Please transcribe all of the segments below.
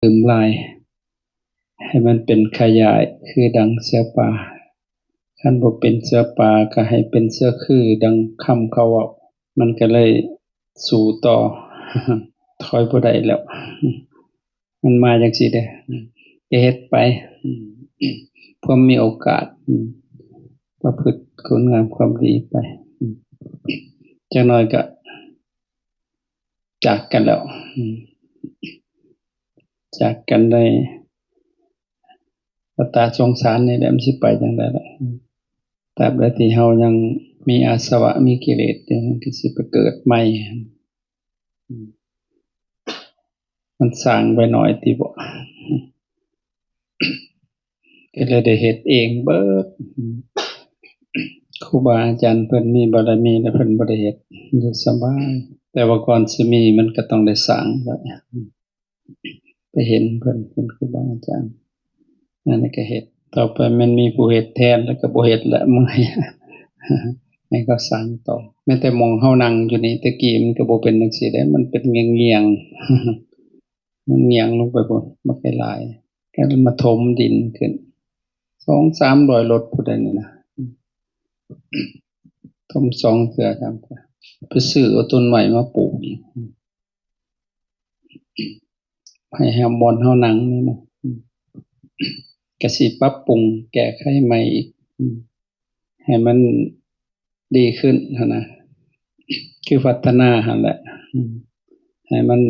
ຕື່ມຫຼາຍ ໃຫ້ມັນເປັນຂະຫຍາຍຄືດັ່ງເສືອປ່າ, ຄັນບໍ່ເປັນເສືອປ່າກໍໃຫ້ເປັນເສືອຄືດັ່ງຄຳເຂົາເວົ້າ, ມັນກໍເລີຍສູ້ຕໍ່ ຖອຍບໍ່ໄດ້ແລ້ວ. ມັນມາຈັ່ງຊີ້ເດ້, ຈະເຮັດໄປ ພວມມີໂອກາດ ປະພຶດຄຸນງາມຄວາມດີໄປ, ຈັກໜ້ອຍກໍຈາກກັນແລ້ວ, ຈາກກັນໄດ້ ວັດຕະສົງສານນີ້ແຫຼະ ມັນຊິໄປຈັ່ງໃດລະ? ຕາບໃດທີ່ເຮົາຍັງມີອາສະວະ ມີກິເລດຢູ່ ມັນກໍຊິໄປເກີດໃໝ່. ມັນສ້າງໄວ້ໜ້ອຍຕິບໍ? ກໍເລີຍໄດ້ເຮັດເອງເບີດ. ຄູບາອາຈານເພິ່ນມີບາລະມີແລ້ວເພິ່ນບໍ່ໄດ້ເຮັດ ຢູ່ສະບາຍ, ແຕ່ວ່າກ່ອນຊິມີມັນກໍຕ້ອງໄດ້ສ້າງໄວ້. ໄປເຫັນເພິ່ນເປັນຄູບາອາຈານ ອັນນີ້ກໍເຮັດ, ຕໍ່ໄປແມ່ນມີຜູ້ເຮັດແທນ ແລ້ວກໍບໍ່ເຮັດລະ ເມື່ອຍ ໃຫ້ເຂົາສ້າງຕໍ່. ແມ້ແຕ່ໝ່ອງເຮົານັ່ງຢູ່ນີ້ ແຕ່ກີ້ມັນກໍບໍ່ເປັນຈັ່ງຊີ້ເດ້, ມັນເປັນງຽງໆ ມັນງຽງລົງໄປພຸ້ນບັກຫຼາຍໆ, ກໍມາຖົມດິນຂຶ້ນ ສອງສາມຮ້ອຍລົດພຸ້ນໃດນີ້ນະ, ຖົມສອງເທື່ອສາມເທື່ອ ໄປຊື້ເອົາຕົ້ນໄມ້ມາປູກອີກ. ໃຫ້ເຮົາ ບ່ອນເຮົານັ່ງນີ້ນະ ກະຊິປັບປຸງແກ້ໄຂໃໝ່ອີກ ໃຫ້ມັນດີຂຶ້ນຫັ້ນນະ, ຄືພັດທະນາຫັ້ນແຫຼະ ໃຫ້ມັນ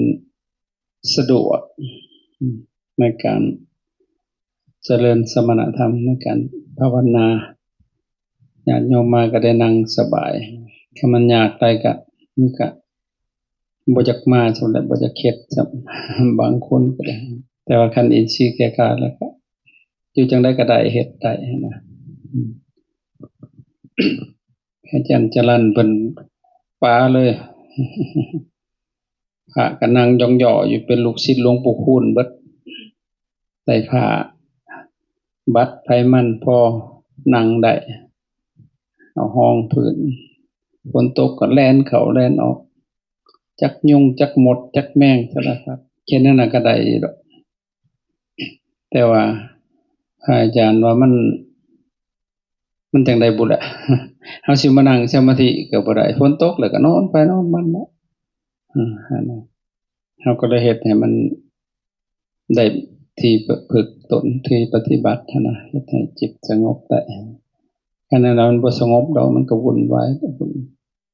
ສະດວກໃນການ ຈະເລີນສະມະນະທຳໃນການພາວະນາ, ຍາດໂຍມມາກໍໄດ້ນັ່ງສະບາຍ. ຄັນມັນຍາກໄດ້ກໍ ມັນກໍບໍ່ຢາກມາສ່ຳໃດ ບໍ່ຢາກເຮັດສ່ຳ ບາງຄົນກໍໄດ້. ແຕ່ວ່າຄັນອິນຊີແກ່ກ້າແລ້ວກໍ ຢູ່ຈັ່ງໃດກໍໄດ້ ເຮັດໄດ້ນະ. ອາຈານຈະລັນເພິ່ນປາເລີຍ ພະກໍນັ່ງຢ່ອງຍໍ້ຢູ່ ເປັນລູກສິດຫຼວງປູ່ຄູນເບິດ, ໃສ່ຜ້າບັດໃຜມັນພໍນັ່ງໄດ້ ເອົາຮອງພື້ນ, ຝົນຕົກກໍແລ່ນເຂົ້າແລ່ນອອກ, ຈັກຍຸງຈັກມົດຈັກແມງສາລະພັດ, ເຮັດແນວນັ້ນກໍໄດ້ຢູ່ດອກ. ແຕ່ວ່າພະອາຈານວ່າມັນ ມັນຈັ່ງໃດບຸລະ ເຮົາຊິມານັ່ງສະມາທິກໍບໍ່ໄດ້, ຝົນຕົກແລ້ວກໍນອນໄປນອນມັນເນາະ. ເຮົາກໍເລີຍເຮັດໃຫ້ມັນໄດ້ທີ່ປະ ຝຶກຕົນ ທີ່ປະຕິບັດຫັ້ນນະ, ເຮັດໃຫ້ຈິດສະຫງົບໄດ້. ຄັນອັນນັ້ນມັນບໍ່ສະຫງົບດອກ, ມັນກໍວຸ່ນວາຍ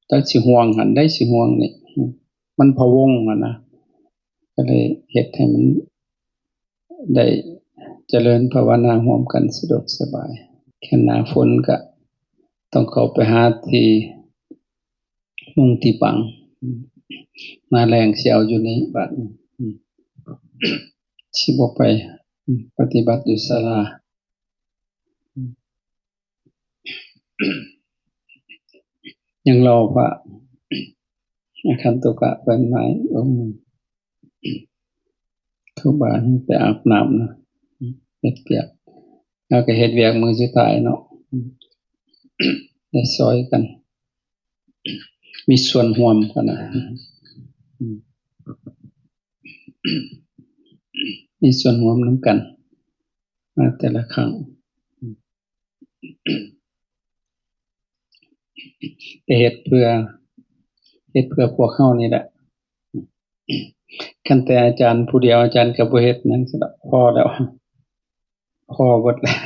ຈັກຊິຫ່ວງຫັ້ນໃດ ຊິຫ່ວງນີ້ ມັນພະວົງຫັ້ນນະ, ກໍເລີຍເຮັດໃຫ້ມັນໄດ້ຈະເລີນພາວະນາຮ່ວມກັນສະດວກສະບາຍ. ຄັນໜ້າຝົນກະຕ້ອງເຂົ້າໄປຫາທີ່ມຸງທີ່ບັງ, ໜ້າແລ້ງຊິເອົາຢູ່ນີ້ບາດນີ້ ຊິບໍ່ໄປປະຕິບັດຢູ່ສາລາ. ຍັງລໍພະອາຄັນຕຸກະເພິ່ນມາອີກອົງໜຶ່ງ, ຄູບາໄປອາບນ້ຳນະ ເຮັດວຽກ, ເຮົາກໍເຮັດວຽກມື້ສຸດທ້າຍເນາະ, ໄດ້ຊ່ອຍກັນ ມີສ່ວນຮ່ວມກັນນະ ມີສ່ວນຮ່ວມນຳກັນມາແຕ່ລະຄັ້ງ. ໄດ້ເຮັດເພື່ອ ເຮັດເພື່ອພວກເຮົານີ້ແຫຼະ. ຄັນແຕ່ອາຈານຜູ້ດຽວ ອາຈານກໍບໍ່ເຮັດຫຍັງຊັ້ນດອກ, ພໍແລ້ວ ພໍເບິດແລ້ວ,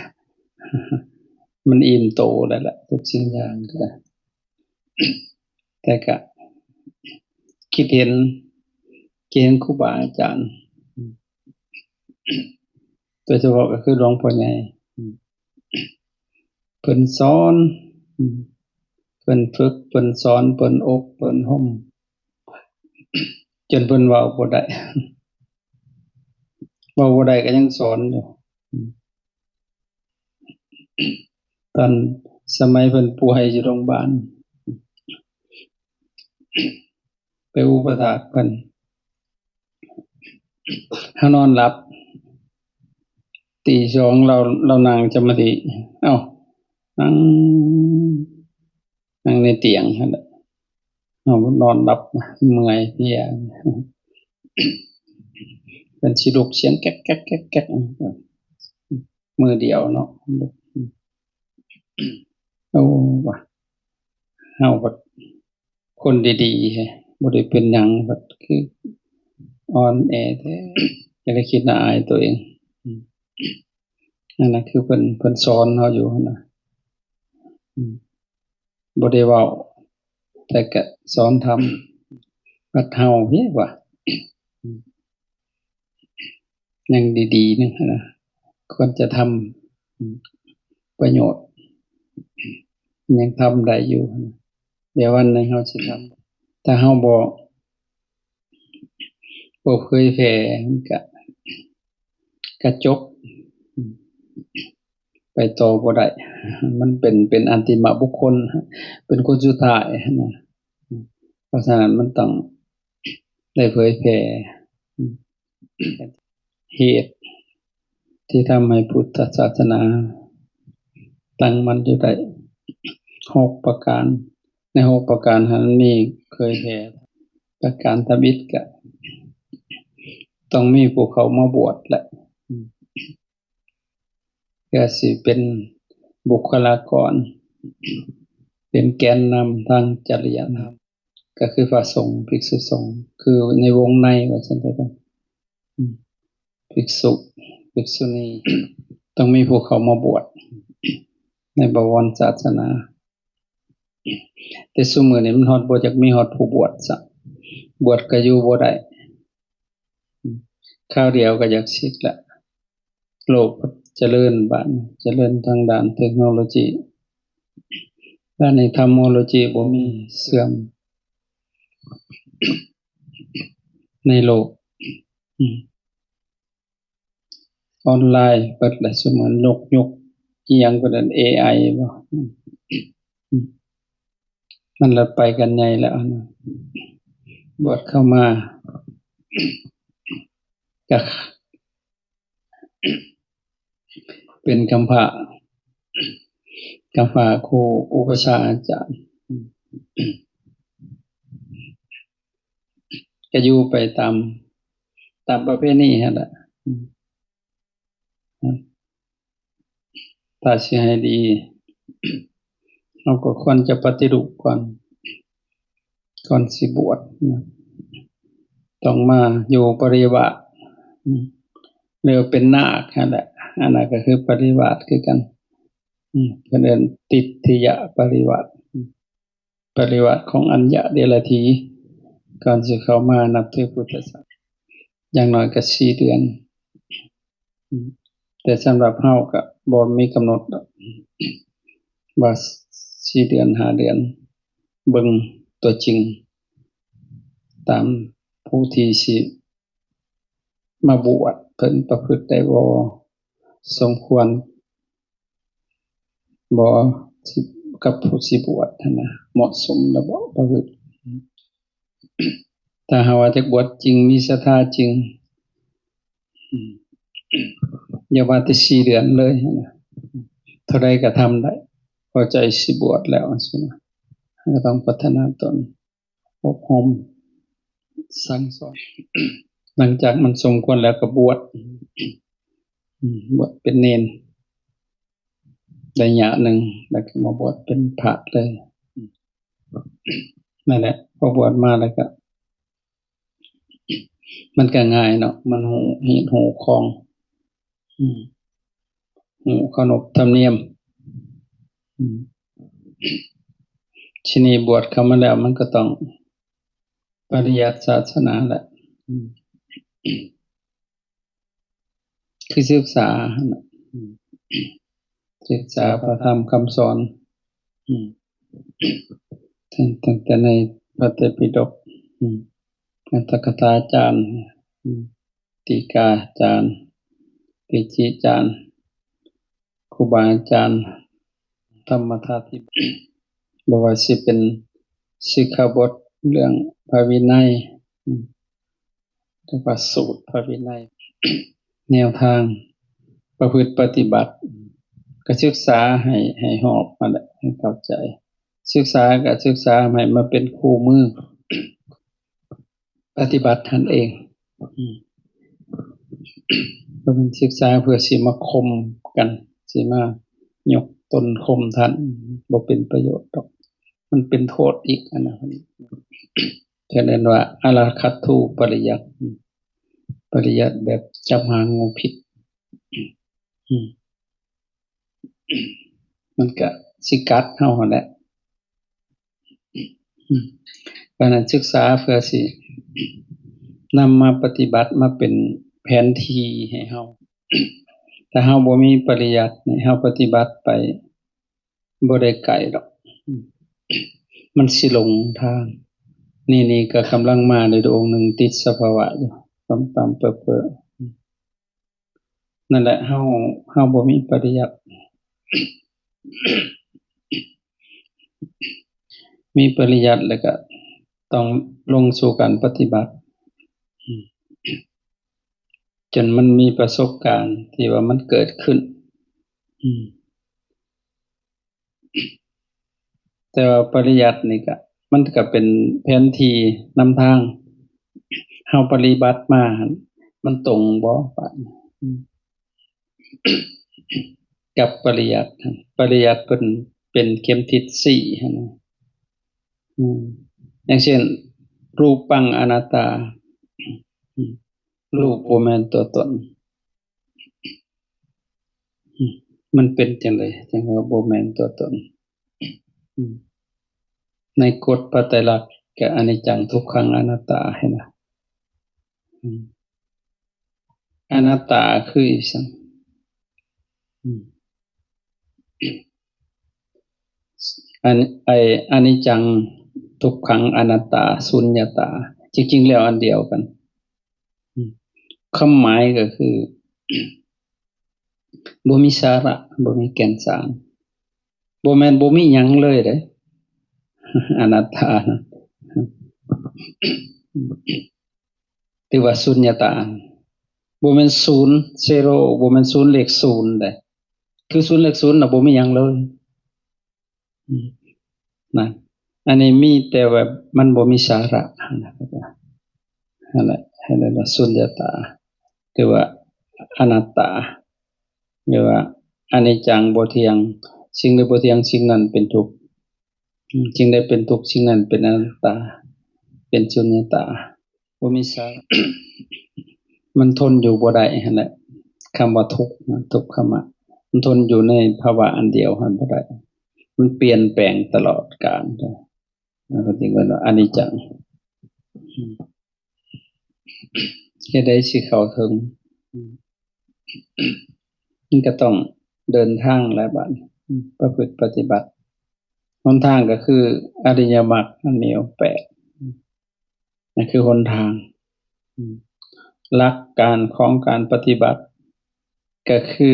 ມັນອີ່ມໂຕແລ້ວລະ ທຸກສິ່ງຢ່າງກໍໄດ້. ແຕ່ກະຄິດເຫັນ ຄິດເຫັນຄູບາອາຈານ ໂດຍສະເພາະກໍຄືຫຼວງພໍ່ໃຫຍ່ ເພິ່ນສອນ ເພິ່ນຝຶກ ເພິ່ນສອນ ເພິ່ນອົບ ເພິ່ນຮົ່ມ ຈົນເພິ່ນເວົ້າບໍ່ໄດ້ ເວົ້າບໍ່ໄດ້ກໍຍັງສອນຢູ່. ຕອນສະໄໝເພິ່ນປ່ວຍຢູ່ໂຮງບານ ໄປອຸປະຖາກເພິ່ນ, ເຮົານອນຫຼັບ ຕີສອງ ລາວ ລາວນັ່ງສະມາທິ, ເອົ້າ ນັ່ງ ນັ່ງໃນຕຽງຫັ້ນແຫຼະ, ເຮົານອນຫຼັບ ເມື່ອຍເພຍ. ເພິ່ນຊິລຸກສຽງແກັກໆໆໆ ມື້ດຽວເນາະ. ໂອ້ ວ່າ ເຮົາບັດຄົນດີໆ ບໍ່ໄດ້ເປັນຫຍັງ ບັດຄືອ່ອນແອແທ້ ກໍເລີຍຄິດວ່າອາຍຕົວເອງ. ອັນນັ້ນຄືເພິ່ນ ເພິ່ນສອນເຮົາຢູ່ຫັ້ນນະ ອືມ ບໍ່ໄດ້ເວົ້າ ແຕ່ກະສອນທຳ. ບັດເຮົາເດວ່າ ຍັງດີໆ ນະ ຄວນຈະທຳ ອືມ ປະໂຫຍດ ຍັງທຳໄດ້ຢູ່ ດຽວວັນໜຶ່ງເຮົາຊິທຳ. ຖ້າເຮົາບໍ່ ບໍ່ເຜີຍແຜ່ ມັນກະ ກະຈົບ ໄປຕໍ່ບໍ່ໄດ້. ມັນເປັນ ເປັນອັນຕິມະບຸກຄົນ ເປັນຄົນສຸດທ້າຍນະ. ເພາະສະນັ້ນມັນຕ້ອງໄດ້ເຜີຍແຜ່. ເຫດທີ່ທຳໃຫ້ພຸດທະສາສະໜາຕັ້ງໝັ້ນຢູ່ໄດ້ ຫົກປະການ. ໃນຫົກປະການຫັ້ນມີເຜີຍແຜ່. ປະການທຳອິດກະຕ້ອງມີຜູ້ເຂົ້າມາບວດແຫຼະ ເພື່ອຊິເປັນບຸກຄະລາກອນ ເປັນແກນນຳທາງຈະລິຍະທຳ ກໍຄືພະສົງ ພິກສຸສົງ ຄືໃນວົງໃນວ່າຊັ້ນເຖາະ ອືມ ພິກສຸ ພິກສຸນີ ຕ້ອງມີຜູ້ເຂົ້າມາບວດໃນບະວອນສາສະໜາ. ແຕ່ຊຸມື້ນີ້ມັນຮອດ ບໍ່ຈັກມີຮອດຜູ້ບວດຊ້ຳ ບວດກໍຢູ່ບໍ່ໄດ້ ຄາວດຽວກໍຢາກສິກລະ. ໂລກຈະເລີນ ບາດນີ້ຈະເລີນທາງດ້ານເຕັກໂນໂລຈີ ບາດນີ້ທຳໂມໂລຈີບໍ່ມີ ເສື່ອມໃນໂລກ ອືມ ອອນລາຍເບິດແຫຼະ ຊຸມື້ນີ້ ໂລກຍຸກອີ່ຫຍັງເພິ່ນເອີ້ນ ເອໄອ ບໍ ອືມ ມັນລະໄປກັນໃຫຍ່ແລ້ວນະ. ບວດເຂົ້າມາກະເປັນກຳພ້າ ກຳພ້າຄູອຸປະຊາອາຈານ ກະຢູ່ໄປຕາມ ຕາມປະເພນີຫັ້ນແຫຼະ. ຖ້າຊິໃຫ້ດີ ເຮົາກໍຄວນຈະປະຕິຮູບກ່ອນ ກ່ອນຊິບວດນະ ຕ້ອງມາຢູ່ປະລິວາດ ຫຼືເປັນນາກຫັ້ນແຫຼະ. ອັນນັ້ນກໍຄືປະລິວາດຄືກັນ ເພິ່ນເອີ້ນຕິດທິຍະປະລິວາດ. ປະລິວາດຂອງອັນຍະເດລະທີ ກ່ອນຊິເຂົ້າມານັບຖືພຸດທະສາສະໜາ ຢ່າງໜ້ອຍກໍສີ່ເດືອນ. ແຕ່ສຳລັບເຮົາກໍບໍ່ມີກຳນົດດອກວ່າສີ່ເດືອນ ຫ້າເດືອນ ເບິ່ງຕົວຈິງ ຕາມຜູ້ທີ່ຊິມາບວດ ເພິ່ນປະພຶດໄດ້ບໍ່ ສົມຄວນ ບໍ່ ຊິ ກັບຜູ້ຊິບວດຫັ້ນນະ ເໝາະສົມແລ້ວບໍ່ປະພຶດ. ຖ້າຫາກວ່າຈະບວດຈິງ ມີສັດທາຈິງ ຢ່າວ່າແຕ່ສີ່ເດືອນເລີຍຫັ້ນນະ ເທົ່າໃດກໍທຳໄດ້ ພໍໃຈຊິບວດແລ້ວ ຈັ່ງຊີ້ນະ. ເຮົາກໍຕ້ອງພັດທະນາຕົນ. ອົບຮົມສັ່ງສອນ ຫຼັງຈາກມັນສົມຄວນແລ້ວກໍບວດ ອືມ ບວດເປັນເນນໄລຍະໜຶ່ງ ແລ້ວກໍມາບວດເປັນພະເລີຍ. ນັ້ນແຫຼະ ພໍບວດມາແລ້ວກໍ ມັນກໍງ່າຍເນາະ ມັນຮູ້ຮີດຮູ້ຄອງ ອືມ ຮູ້ເຄົາລົບທຳນຽມ. ອືມ ທີນີ້ບວດເຂົ້າມາແລ້ວ ມັນກໍຕ້ອງປະລິຍັດສາສະໜາແຫຼະ. ອືມ ຄືສຶກສາຫັ້ນນະ ອືມ ສຶກສາພະທຳຄຳສອນ ອືມ ຕັ້ງ ຕັ້ງແຕ່ໃນພະໄຕປິດົກ ອືມ ອັດຖະກະຖາຈານ ອືມ ຕີກາຈານ ເກຈິຈານ ຄູບາອາຈານ ທຳມະຖາທິ ບໍ່ວ່າຊິເປັນສິກຂາບົດ ເລື່ອງພະວິໄນ ຫຼືວ່າສູດພະວິໄນ ແນວທາງປະພຶດປະຕິບັດ ກໍສຶກສາໃຫ້ ໃຫ້ຮອບຫັ້ນແຫຼະ ໃຫ້ເຂົ້າໃຈ. ສຶກສາກໍສຶກສາໃຫ້ມາເປັນຄູ່ມື ປະຕິບັດຫັ້ນເອງ. ອືມ ບໍ່ແມ່ນສຶກສາເພື່ອຊິມາຂົ່ມກັນ ຊິມາຍົກຕົນຂົ່ມທ່ານ ບໍ່ເປັນປະໂຫຍດດອກ ມັນເປັນໂທດອີກຫັ້ນນະ. ເພິ່ນເອີ້ນວ່າອາລາຄັດທູປະລິຍັດ ປະລິຍັດແບບຈັບຫາງງູພິດ ອືມ ມັນກະຊິກັດເຮົາຫັ້ນແຫຼະ. ອືມ ເພາະນັ້ນສຶກສາເພື່ອຊິນຳມາປະຕິບັດ ມາເປັນແຜນທີ່ໃຫ້ເຮົາ. ຖ້າເຮົາບໍ່ມີປະລິຍັດນີ້ ເຮົາປະຕິບັດໄປບໍ່ໄດ້ໄກດອກ ມັນຊິຫຼົງທາງ. ນີ້ ນີ້ກໍກຳລັງມາໃນດວງໜຶ່ງ ຕິດສະພາວະຢູ່ ປຳໆເປິໆ. ນັ້ນແຫຼະ ເຮົາ ເຮົາບໍ່ມີປະລິຍັດ ມີປະລິຍັດແລ້ວກໍຕ້ອງລົງສູ່ການປະຕິບັດ ຈົນມັນມີປະສົບການທີ່ວ່າມັນເກີດຂຶ້ນ. ອືມ ແຕ່ວ່າປະລິຍັດນີ້ກະ ມັນກະເປັນແຜນທີ່ນຳທາງ ເຮົາປະຕິບັດມາຫັ້ນ ມັນຕົງບໍ່ ບາດນີ້ ອືມ ກັບປະລິຍັດ ປະລິຍັດເພິ່ນເປັນເຂັມທິດຊີ້ຫັ້ນນະ. ອືມ ຢ່າງເຊັ່ນ ຮູປັງອະນັດຕາ ອືມ ຮູບບໍ່ແມ່ນຕົວຕົນ. ອືມ ມັນເປັນຈັ່ງໃດຈັ່ງວ່າບໍ່ແມ່ນຕົວຕົນ? ອືມ ໃນກົດພະໄຕລັກກະອະນິດຈັງ ທຸກຂັງ ອະນັດຕາ ເຫັນບໍ່? ອືມ ອະນັດຕາຄືອີ່ຫຍັງ? ອືມ ອັນ ໄອ້ ອະນິດຈັງ ທຸກຂັງ ອະນັດຕາ ສຸນຍະຕາ ຈິງໆແລ້ວອັນດຽວກັນ. ອືມ ຄວາມໝາຍກໍຄື ບໍ່ມີສາລະ ບໍ່ມີແກ່ນສານ ບໍ່ແມ່ນບໍ່ມີຫຍັງເລີຍເດ້ ອະນັດຕານະ ຫຼືວ່າສຸນຍະຕາ ບໍ່ແມ່ນສູນ ເຊໂຣ ບໍ່ແມ່ນສູນເລກສູນເດ້ ຄືສູນເລກສູນນະ ບໍ່ມີຫຍັງເລີຍ. ອືມ ນະ ອັນນີ້ມີແຕ່ວ່າມັນບໍ່ມີສາລະ ຫັ້ນນະ ຫັ້ນແຫຼະ ໃຫ້ເອີ້ນວ່າສຸນຍະຕາ ຫຼືວ່າອະນັດຕາ ຫຼືວ່າອະນິດຈັງ ບໍ່ທ່ຽງ ສິ່ງໃດບໍ່ທ່ຽງ ສິ່ງນັ້ນເປັນທຸກ ອືມ ສິ່ງໃດເປັນທຸກ ສິ່ງນັ້ນເປັນອະນັດຕາ ເປັນສຸນຍະຕາ. ບໍ່ມີສາລະ ມັນທົນຢູ່ບໍ່ໄດ້ຫັ້ນແຫຼະ ຄຳວ່າທຸກນະ ທຸກຂະມະ ມັນທົນຢູ່ໃນພາວະອັນດຽວຫັ້ນບໍ່ໄດ້ ມັນປ່ຽນແປງຕະຫຼອດການ ເພິ່ນຈຶ່ງເອີ້ນວ່າອະນິດຈັງ. ເຮັດໃດຊິເຂົ້າເຖິງ ມັນກໍຕ້ອງເດີນທາງແຫຼະບາດນີ້ ປະພຶດປະຕິບັດ ຫົນທາງກໍຄືອະລິຍະມັກ ມັນມີອົງແປດ ນັ້ນຄືຫົນທາງ. ຫຼັກການຂອງການປະຕິບັດກໍຄື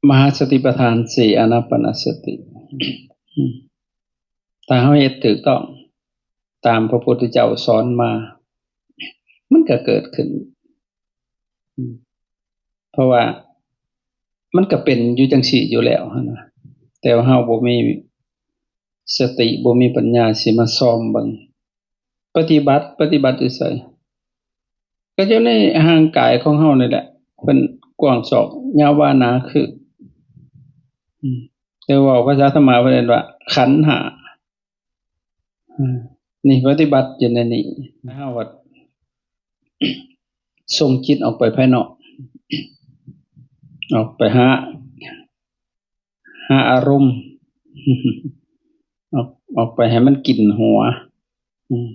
ມະຫາສະຕິປະທານສີ່ ອານາປານະສະຕິ ຖ້າເຮົາເຮັດຖືກຕ້ອງຕາມພະພຸດທະເຈົ້າສອນມາ ມັນກໍເກີດຂຶ້ນ. ອືມ ເພາະວ່າມັນກໍເປັນຢູ່ຈັ່ງຊີ້ຢູ່ແລ້ວຫັ້ນນະ ແຕ່ວ່າເຮົາບໍ່ມີສະຕິ ບໍ່ມີປັນຍາຊິມາຊອມເບິ່ງ ປະຕິບັດ ປະຕິບັດຢູ່ໃສ? ກໍຢູ່ໃນຮ່າງກາຍຂອງເຮົານີ້ແຫຼະ ເພິ່ນກວ້າງສອກ ຍາວວາໜາຄື ອືມ ແຕ່ເວົ້າພາສາທຳມະເພິ່ນເອີ້ນວ່າຂັນຫ້າ. ອາ ນີ້ປະຕິບັດຢູ່ໃນນີ້ ເຮົາກໍສົ່ງຈິດອອກໄປພາຍນອກ ອອກໄປຫາ ຫາອາລົມ ອອກ ອອກໄປໃຫ້ມັນກິນຫົວ ອືມ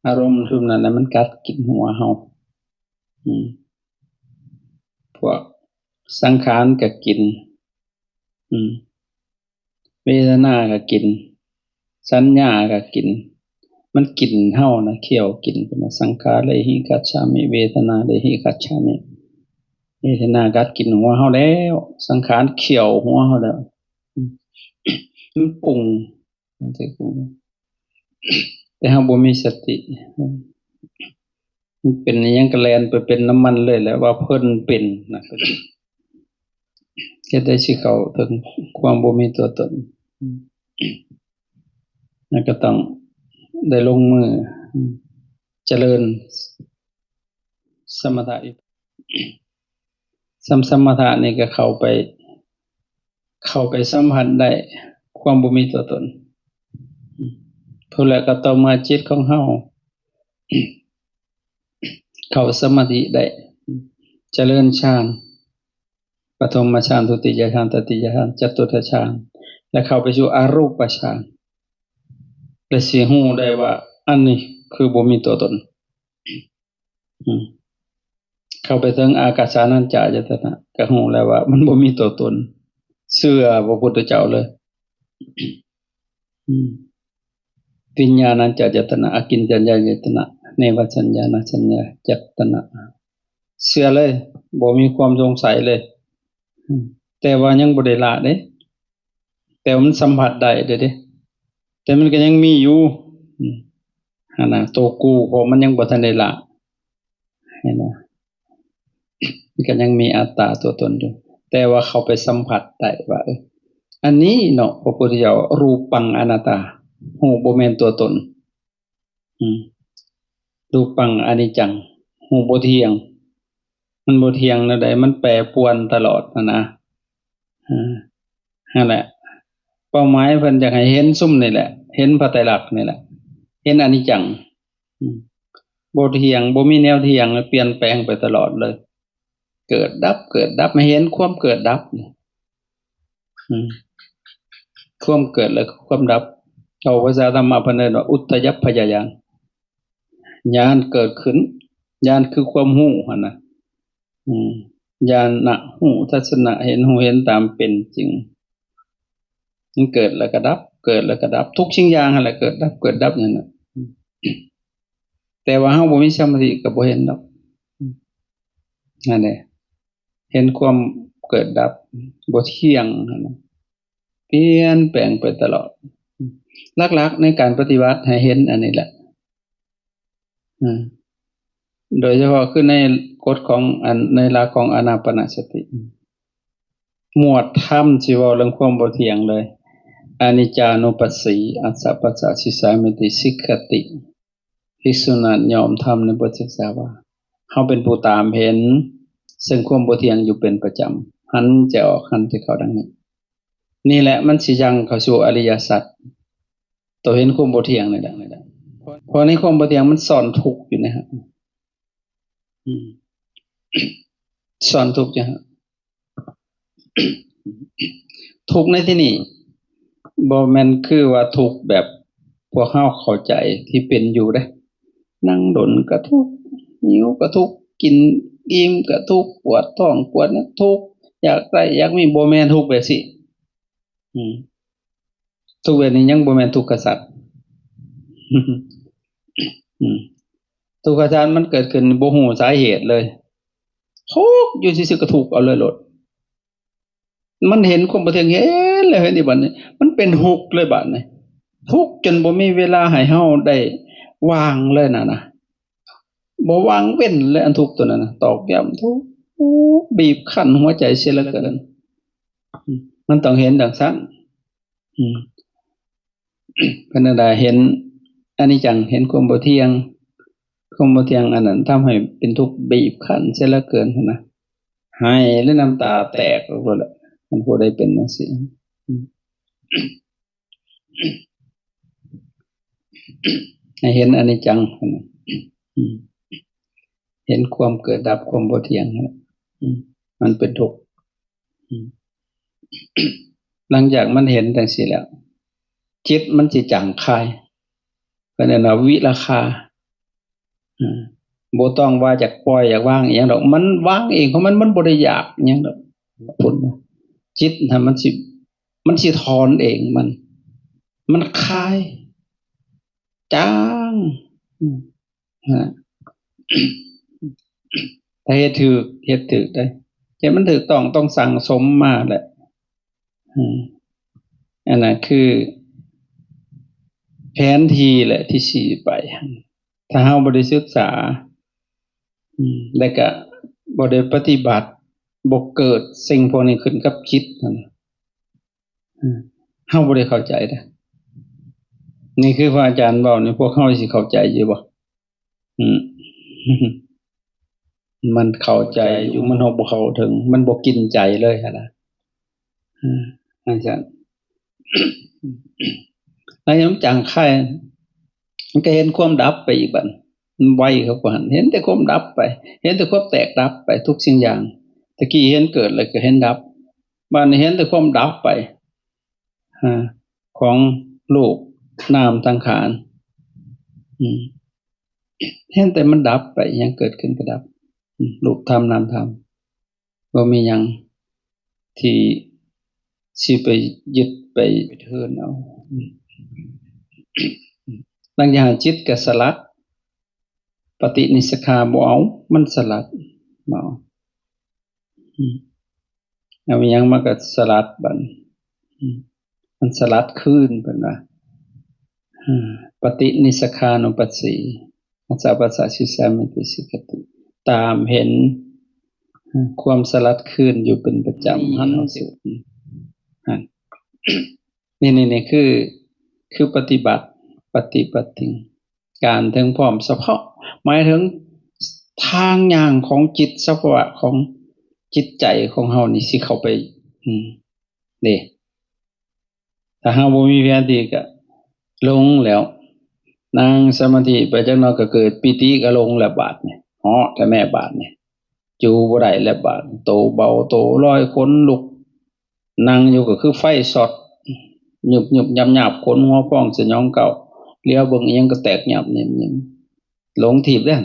ອາລົມຊຸມນັ້ນນະ ມັນກັດກິນຫົວເຮົາ ອືມ ພວກສັງຂານກໍກິນ ອືມ ເວທະນາກໍກິນ ສັນຍາກໍກິນ ມັນກິນເຮົານະ ຂ້ຽວກິນ ເພິ່ນວ່າ ສັງຂາເຣຫິ ຄັດສາມິ ເວທະນາເຣຫິ ຄັດສາມິ ເວທະນາກັດກິນຫົວເຮົາແລ້ວ ສັງຂານຂ້ຽວຫົວເຮົາແລ້ວ ອືມ ມັນປຸງ ມັນຊິປຸງ ແຕ່ເຮົາບໍ່ມີສະຕິ ມັນເປັນອີ່ຫຍັງກໍແລ່ນໄປເປັນນຳມັນເລີຍແຫຼະ ວ່າເພິ່ນເປັນນະ ເຮັດໃດຊິເຂົ້າເຖິງຄວາມບໍ່ມີຕົວຕົນ ແລ້ວກໍຕ້ອງໄດ້ລົງມືຈະເລີນ ສະມະຖະ ສຳ ສະມະຖະນີ້ກໍເຂົ້າໄປ ເຂົ້າໄປສຳຜັດໄດ້ຄວາມບໍ່ມີຕົວຕົນ. ພຸ້ນແຫຼະ ກໍຕໍ່ເມື່ອຈິດຂອງເຮົາເຂົ້າສະມາທິໄດ້ ຈະເລີນฌານ ປະຖົມມະຊານ ທຸຕິຍະຊານ ຕະຕິຍະຊານ ຈະຕຸດຖະຊານ ແລະ ເຂົ້າໄປສູ່ອະຮູປະຊານ ແລະ ຊິຮູ້ໄດ້ວ່າອັນນີ້ຄືບໍ່ມີຕົວຕົນ. ອືມ ເຂົ້າໄປເຖິງອາກາສານັນຈາຍະຕະນະ ກໍຮູ້ແລ້ວວ່າມັນບໍ່ມີຕົວຕົນ ເຊື່ອພະພຸດທະເຈົ້າເລີຍ. ອືມ ວິນຍານານຈາຍະຕະນະ ອາກິນຈັນຍາຍະຕະນະ ເນວະສັນຍານາສັນຍາຍະຕະນະ ເຊື່ອເລີຍ ບໍ່ມີຄວາມສົງໄສເລີຍ. ອືມ ແຕ່ວ່າຍັງບໍ່ໄດ້ລະເດ້ ແຕ່ວ່າມັນສຳຜັດໄດ້ເດ້ ແຕ່ມັນກໍຍັງມີຢູ່ ອືມ ຫັ້ນນະ ໂຕກູ ເພາະມັນຍັງບໍ່ທັນໄດ້ລະ ເຫັນບໍ່? ມັນກໍຍັງມີອັດຕາຕົວຕົນຢູ່ ແຕ່ວ່າເຂົ້າໄປສຳຜັດໄດ້ວ່າ ເອີ ອັນນີ້ເນາະ ພະພຸດທະເຈົ້າ ຮູປັງອະນັດຕາ ຮູບບໍ່ແມ່ນຕົວຕົນ. ອືມ ຮູປັງອະນິດຈັງ ຮູບບໍ່ທ່ຽງ ມັນບໍ່ທ່ຽງແນວໃດ ມັນແປປວນຕະຫຼອດຫັ້ນນະ. ອາ ຫັ້ນແຫຼະ ເປົ້າໝາຍເພິ່ນຢາກໃຫ້ເຫັນຊຸມນີ້ແຫຼະ ເຫັນພະໄຕລັກນີ້ແຫຼະ ເຫັນອະນິດຈັງ. ອືມ ບໍ່ທ່ຽງ ບໍ່ມີແນວທ່ຽງ ປ່ຽນແປງໄປຕະຫຼອດເລີຍ ເກີດດັບ ເກີດດັບ ໃຫ້ເຫັນຄວາມເກີດດັບ. ອືມ ຄວາມເກີດ ແລະ ຄວາມດັບ ເວົ້າພາສາທຳມະເພິ່ນເອີ້ນວ່າ ອຸດທະຍັບພະຍາຍານ ຍານເກີດຂຶ້ນ ຍານຄືຄວາມຮູ້ຫັ້ນນະ. ອືມ ຍານະຮູ້ທັດສະນະ ເຫັນ ຮູ້ເຫັນຕາມເປັນຈິງ ມັນເກີດແລ້ວກໍດັບ ເກີດແລ້ວກໍດັບ ທຸກສິ່ງຢ່າງຫັ້ນແຫຼະ ເກີດດັບ ເກີດດັບນັ້ນນະ. ແຕ່ວ່າເຮົາບໍ່ມີສະມາທິກໍບໍ່ເຫັນດອກ ນັ້ນແຫຼະ ເຫັນຄວາມເກີດດັບ ບໍ່ທ່ຽງຫັ້ນນະ ປ່ຽນແປງໄປຕະຫຼອດ. ຫຼັກໆໃນການປະຕິບັດໃຫ້ເຫັນອັນນີ້ແຫຼະ ອາ ໂດຍສະເພາະຄືໃນກົດຂອງອັນ ໃນຫຼັກຂອງອານາປານະສະຕິ ໝວດທຳຊິເວົ້າເລື່ອງຄວາມບໍ່ທ່ຽງເລີຍ ອະນິດຈານຸປັດສີ ອັດສະປັດສາສິສາມິຕິ ສິກຂະຕິ ພິກຂຸສະຍອມທຳໃນບົດສຶກສາວ່າ ເຮົາເປັນຜູ້ຕາມເຫັນເຊິ່ງຄວາມບໍ່ທ່ຽງຢູ່ເປັນປະຈຳ ຫັນແຈອອກ ຫັນແຈເຂົ້າດັ່ງນີ້. ນີ້ແຫຼະມັນຊິຍັ່ງເຂົ້າສູ່ອະລິຍະສັດ ໂຕເຫັນຄວາມບໍ່ທ່ຽງນີ້ແຫຼະ ເພາະໃນຄວາມບໍ່ທ່ຽງມັນສ້ອນທຸກຢູ່ນະ ອືມ ສ້ອນທຸກຢູ່. ທຸກໃນທີ່ນີ້ບໍ່ແມ່ນຄືວ່າທຸກແບບພວກເຮົາເຂົ້າໃຈທີ່ເປັນຢູ່ເດ້ ນັ່ງດົນກໍທຸກ ຫິວກໍທຸກ ກິນອີ່ມກໍທຸກ ປວດທ້ອງປວດຫຍັງທຸກ ຢາກໄດ້ຢາກມີ ບໍ່ແມ່ນທຸກແບບຊີ້. ອືມ ທຸກແບບນີ້ຍັງບໍ່ແມ່ນທຸກຂະສັດ. ອືມ ທຸກຂະສັດມັນເກີດຂຶ້ນບໍ່ຮູ້ສາເຫດເລີຍ ທຸກຢູ່ຊື່ໆກໍທຸກເອົາເລີຍໂລດ. ມັນເຫັນຄວາມບໍ່ທ່ຽງ ເຫັນແລ້ວເຫັນອີກ ບັດນີ້ມັນເປັນທຸກເລີຍ ບັດນີ້ທຸກຈົນບໍ່ມີເວລາໃຫ້ເຮົາໄດ້ວ່າງເລີຍນະ ນະ ບໍ່ວ່າງເວັ້ນເລີຍ ອັນທຸກຕົວນັ້ນນະ ຕອກຢ້ຳທຸກ ບີບຄັ້ນຫົວໃຈເສຍເຫຼືອເກີນ. ມັນຕ້ອງເຫັນດັ່ງຊັ້ນ. ອືມ ເພິ່ນນັ້ນລະເຫັນອະນິດຈັງ ເຫັນຄວາມບໍ່ທ່ຽງ ຄວາມບໍ່ທ່ຽງອັນນັ້ນທຳໃຫ້ເປັນທຸກ ບີບຄັ້ນເສຍເຫຼືອເກີນຫັ້ນນະ ໄຫ້ ແລະ ນ້ຳຕາແຕກອອກໂລດແຫຼະ ຄັນຜູ້ໃດເປັນຈັ່ງຊີ້. ອືມ ໃຫ້ເຫັນອະນິດຈັງ ອືມ ເຫັນຄວາມເກີດດັບ ຄວາມບໍ່ທ່ຽງ ອືມ ມັນເປັນທຸກ. ອືມ ຫຼັງຈາກມັນເຫັນຈັ່ງຊີ້ແລ້ວ ຈິດມັນຊິຈາງຄາຍ ເພິ່ນເອີ້ນວ່າວິລາຄາ. ອືມ ບໍ່ຕ້ອງວ່າຢາກປ່ອຍຢາກວາງອີ່ຫຍັງດອກ ມັນວາງເອງຂອງມັນ ມັນບໍ່ໄດ້ຢາກອີ່ຫຍັງດອກ. ພຸ້ນນະ ຈິດຫັ້ນມັນຊິ ມັນຊິຖອນເອງ ມັນ ມັນຄາຍ ຈາງ. ອືມ ຮະ ຖ້າເຮັດຖືກ ເຮັດຖືກເດ້ ເຮັດມັນຖືກຕ້ອງ ຕ້ອງສັ່ງສົມມາແຫຼະ. ອືມ ອັນນັ້ນຄືແຜນທີ່ແຫຼະທີ່ຊິໄປ. ຖ້າເຮົາບໍ່ໄດ້ສຶກສາ ອືມ ແລ້ວກະບໍ່ໄດ້ປະຕິບັດ ບໍ່ເກີດສິ່ງພວກນີ້ຂຶ້ນກັບຈິດຫັ້ນ ອືມ ເຮົາບໍ່ໄດ້ເຂົ້າໃຈເດ້. ນີ້ຄືພະອາຈານເວົ້ານີ້ ພວກເຮົາຊິເຂົ້າໃຈຢູ່ບໍ່? ອືມ ອືມ ມັນເຂົ້າໃຈຢູ່ ມັນຮອດບໍ່ເຂົ້າເຖິງ ມັນບໍ່ກິນໃຈເລີຍຫັ້ນນະ. ເອີ ຈັ່ງຊັ້ນ ແລ້ວມັນຈາງຄາຍ ມັນກໍເຫັນຄວາມດັບໄປອີກບັດ ມັນໄວເຂົ້າກວ່າຫັ້ນ ເຫັນແຕ່ຄວາມດັບໄປ ເຫັນແຕ່ຄວາມແຕກດັບໄປທຸກສິ່ງຢ່າງ. ແຕ່ກີ້ເຫັນເກີດ ແລ້ວກໍເຫັນດັບ ບັດນີ້ເຫັນແຕ່ຄວາມດັບໄປ ອາ ຂອງຮູບນາມສັງຂານ ອືມ ເຫັນແຕ່ມັນດັບໄປ ຫຍັງເກີດຂຶ້ນກໍດັບ ອືມ ຮູບທຳນາມທຳ ບໍ່ມີຫຍັງທີ່ຊິໄປຍຶດໄປເທີນເອົາ. ຫຼັງຈາກນັ້ນຈິດກໍສະຫຼັດ ປະຕິນິດສະຂາ ບໍ່ເອົາ ມັນສະຫຼັດ ບໍ່ເອົາ ອືມ ເອົາຫຍັງມາກໍສະຫຼັດບັດນີ້ ອືມ ມັນສະຫຼັດຄືນ ເພິ່ນວ່າ ອາ ປະຕິນິດສະຂານຸປັດສີ ອາສະປະສະສິສາມິຕິສິກຂະຕິ ຕາມເຫັນ ອາ ຄວາມສະຫຼັດຄືນຢູ່ເປັນປະຈຳ ຫັນເຮົາເສດ ຫັ້ນ ນີ້ ນີ້ ນີ້ຄື ຄືປະຕິບັດ ປະຕິບັດຕິ ການເຖິງພ້ອມສະເພາະ ໝາຍເຖິງທາງຍ່າງຂອງຈິດ ສະພາວະຂອງຈິດໃຈຂອງເຮົານີ້ຊິເຂົ້າໄປ ອືມ ເດ້. ຖ້າເຮົາບໍ່ມີແຜນທີ່ກະຫຼົງແລ້ວ ນັ່ງສະມາທິໄປຈັກໜ້ອຍກະເກີດປີຕິກະຫຼົງແລ້ວບາດນີ້ ເຫາະແທ້ແມ້ບາດນີ້ ຢູ່ບໍ່ໄດ້ແລ້ວບາດ ໂຕເບົາໂຕລອຍ ຂົນລຸກ ນັ່ງຢູ່ກໍຄືໄຟຊັອດ ຫຍຸບໆຫຍັບໆ ຂົນຫົວພອງສະຫຍອງເກົ້າ ຫຼຽວເບິ່ງອີ່ຫຍັງກໍແຕກຫຍັບຫຍິບໆ ຫຼົງທິບເດ້ຫັ້ນ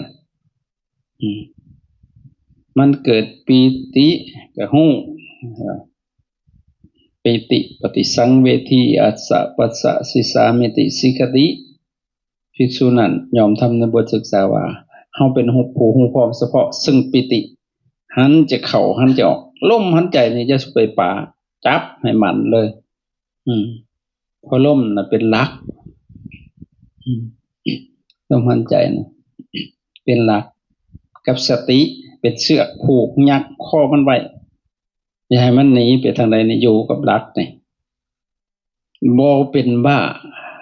ອືມ ມັນເກີດປີຕິກໍຮູ້ ປີຕິປະຕິສັງເວທີ ອາສະປັດສະສິສາມິຕິສິກຂະຕິ ພິກສຸນັ້ນຍອມທຳໃນບົດສຶກສາວ່າ ເຮົາເປັນຮູ້ ຜູ້ຮູ້ພ້ອມສະເພາະເຊິ່ງປີຕິ ຫັນຈະເຂົ້າ ຫັນຈະອອກ ລົມຫາຍໃຈນີ້ຢ່າສູ່ໄປປາ ຈັບໃຫ້ໝັ້ນເລີຍ ອືມ ເພາະລົມນະເປັນຫຼັກ ອືມ ລົມຫາຍໃຈນະເປັນຫຼັກ ກັບສະຕິເປັນເຊືອກຜູກຍັກຄໍມັນໄວ້ ຢ່າໃຫ້ມັນໜີໄປທາງໃດນີ້ ຢູ່ກັບຫຼັກນີ້ ບໍ່ເປັນບ້າ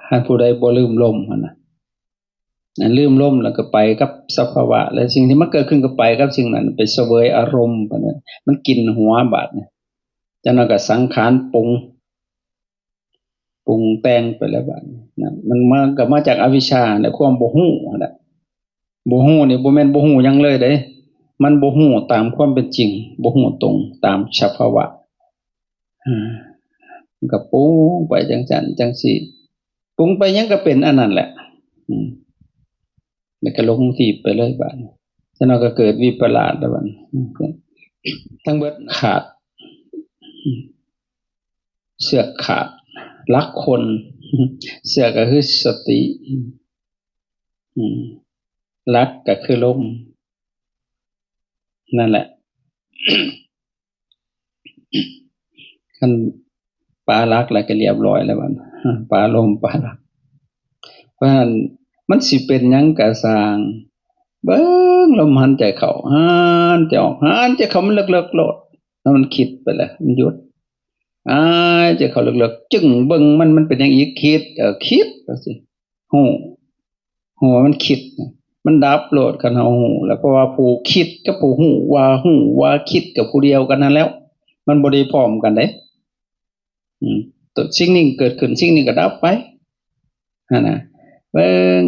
ຄັນຜູ້ໃດບໍ່ລືມລົມຫັ້ນນະ ອັນລືມລົມແລ້ວກໍໄປກັບສະພາວະ ແລະ ສິ່ງທີ່ມັນເກີດຂຶ້ນກໍໄປກັບສິ່ງນັ້ນ ໄປສະເຫວີຍອາລົມປານນັ້ນ ມັນກິນຫົວບາດນີ້ ຈາກນັ້ນກໍສັງຂານປຸງ ປຸງແຕ່ງໄປແລ້ວບາດນີ້ນະ ມັນມາ ກໍມາຈາກອະວິຊາ ແລະ ຄວາມບໍ່ຮູ້ຫັ້ນແຫຼະ. ບໍ່ຮູ້ນີ້ບໍ່ແມ່ນບໍ່ຮູ້ຫຍັງເລີຍເດ້ ມັນບໍ່ຮູ້ຕາມຄວາມເປັນຈິງ ບໍ່ຮູ້ຕົງຕາມສະພາວະ ອາ ມັນກໍປຸງໄປຈັ່ງຊັ້ນຈັ່ງຊີ້ ປຸງໄປຫຍັງກໍເປັນອັນນັ້ນແຫຼະ ອືມ ແລ້ວກໍຫຼົງທິບໄປເລີຍບາດນີ້ ຊັ້ນເຮົາກໍເກີດວິປະລາດແລ້ວບາດນີ້ ອືມ ທັງເບິດຂາດ ເຊືອກຂາດ ຫຼັກຄົນ ເຊືອກກໍຄືສະຕິ ອືມ ຫຼັກກໍຄືລົມ ນັ້ນແຫຼະ ຄັນປາຫຼັກແລ້ວກໍລຽບຮ້ອຍແລ້ວບັດ ປາລົມປາຫຼັກ ເພາະສະນັ້ນມັນຊິເປັນຫຍັງກໍຊ່າງ ເບິ່ງລົມຫາຍໃຈເຂົ້າ ຫາຍໃຈອອກ ຫາຍໃຈເຂົ້າ ມັນເລິກໆໂລດ ແລ້ວມັນຄິດໄປແລ້ວ ມັນຢຸດ ຫາຍໃຈເຂົ້າເລິກໆ ຈຶ່ງເບິ່ງມັນ ມັນເປັນຫຍັງອີກ ຄິດ ເອີ ຄິດ ຈັ່ງຊີ້ ຮູ້ ຮູ້ວ່າມັນຄິດ ມັນດັບໂລດ ຄັນເຮົາຮູ້ແລ້ວ ເພາະວ່າຜູ້ຄິດກັບຜູ້ຮູ້ວ່າຮູ້ວ່າຄິດກໍຜູ້ດຽວກັນຫັ້ນແລ້ວ ມັນບໍ່ໄດ້ພ້ອມກັນເດ້ ອືມ ຕົວສິ່ງໜຶ່ງເກີດຂຶ້ນ ສິ່ງໜຶ່ງກໍດັບໄປ ຫັ້ນນະ ເບິ່ງ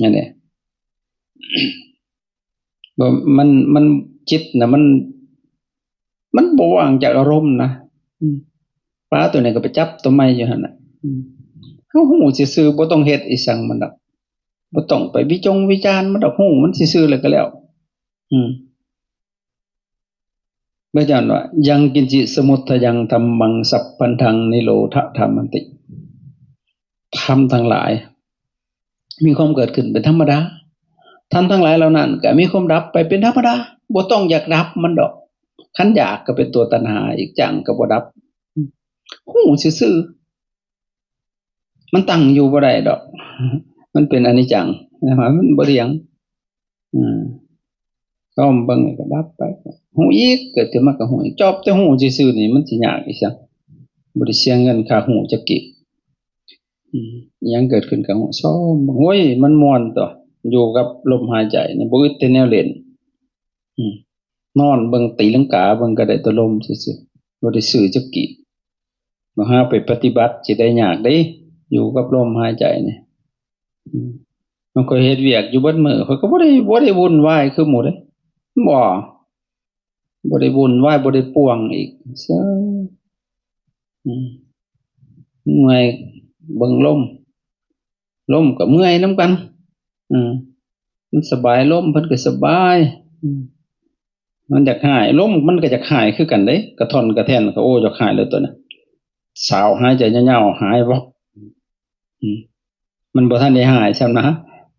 ຫັ້ນແຫຼະ ບໍ່ ມັນ ມັນ ຈິດນະ ມັນ ມັນບໍ່ວ່າງຈາກອາລົມນະ ອືມ ປາຕົວນີ້ກໍໄປຈັບຕົວໃໝ່ຢູ່ຫັ້ນນະ ອືມ ເຮົາຮູ້ຊື່ໆ ບໍ່ຕ້ອງເຮັດອີ່ຫຍັງມັນດອກ ບໍ່ຕ້ອງໄປວິຈົງວິຈານມັນດອກ ຮູ້ມັນຊື່ໆ ແລ້ວກໍແລ້ວ ອືມ ພະເຈົ້າວ່າ ຍັງກິນຈິສະມຸດທະຍັງທຳມັງ ສັບພັນທັງນິໂຣທະທຳມະຕິ ທຳທັງຫຼາຍ ມີຄວາມເກີດຂຶ້ນເປັນທຳມະດາ ທຳທັງຫຼາຍເຫຼົ່ານັ້ນກໍມີຄວາມດັບໄປເປັນທຳມະດາ ບໍ່ຕ້ອງຢາກດັບມັນດອກ ຄັນຢາກກໍເປັນຕົວຕັນຫາອີກ ຈັ່ງກໍບໍ່ດັບ ຮູ້ຊື່ໆ ມັນຕັ້ງຢູ່ບໍ່ໄດ້ດອກ ມັນເປັນອະນິດຈັງ ມັນບໍ່ເທີ່ຍງ ອືມ ຊອມເບິ່ງກໍດັບໄປ ຮູ້ອີກ ເກີດຂຶ້ນມາກໍຮູ້ອີກ ຈອບແຕ່ຮູ້ຊື່ໆ ນີ້ມັນຊິຍາກອີ່ຫຍັງ ບໍ່ໄດ້ເສຍເງິນຄ່າຮູ້ຈັກກີບ ອືມ ອີ່ຫຍັງເກີດຂຶ້ນກໍຮູ້ ຊອມເບິ່ງ ໂອ້ຍ ມັນມ່ວນຕົວະ ຢູ່ກັບລົມຫາຍໃຈນີ້ ບໍ່ອຶດແຕ່ແນວຫຼິ້ນ. ອືມ ນອນເບິ່ງ ຕີລັງກາເບິ່ງກໍໄດ້ແຕ່ລົມຊື່ໆ ບໍ່ໄດ້ຊື້ຈັກກີບ. ມາຫາໄປປະຕິບັດຊິໄດ້ຍາກເດ້ ຢູ່ກັບລົມຫາຍໃຈນີ້. ອືມ ມັນ ຂ້ອຍເຮັດວຽກຢູ່ເບິດມື້ ຂ້ອຍກໍບໍ່ໄດ້ ບໍ່ໄດ້ວຸ່ນວາຍຄືໝູ່ເດ້ ບໍ່ ບໍ່ໄດ້ວຸ່ນວາຍ ບໍ່ໄດ້ປ່ວງອີກ ເຊີຍ. ອືມ ເມື່ອຍເບິ່ງລົມ ລົມກໍເມື່ອຍນຳກັນ. ເອີ ມັນສະບາຍ ລົມເພິ່ນກໍສະບາຍ. ອືມ ມັນຢາກຫາຍ ລົມມັນກໍຢາກຫາຍຄືກັນເດ້ ກະທ່ອນກະແທ່ນກໍ ໂອ້ ຢາກຫາຍແລ້ວຕົວນີ້ ສາວຫາຍໃຈຍາວໆ ຫາຍວັບ. ອືມ ມັນບໍ່ທັນໄດ້ຫາຍຊ້ຳນະ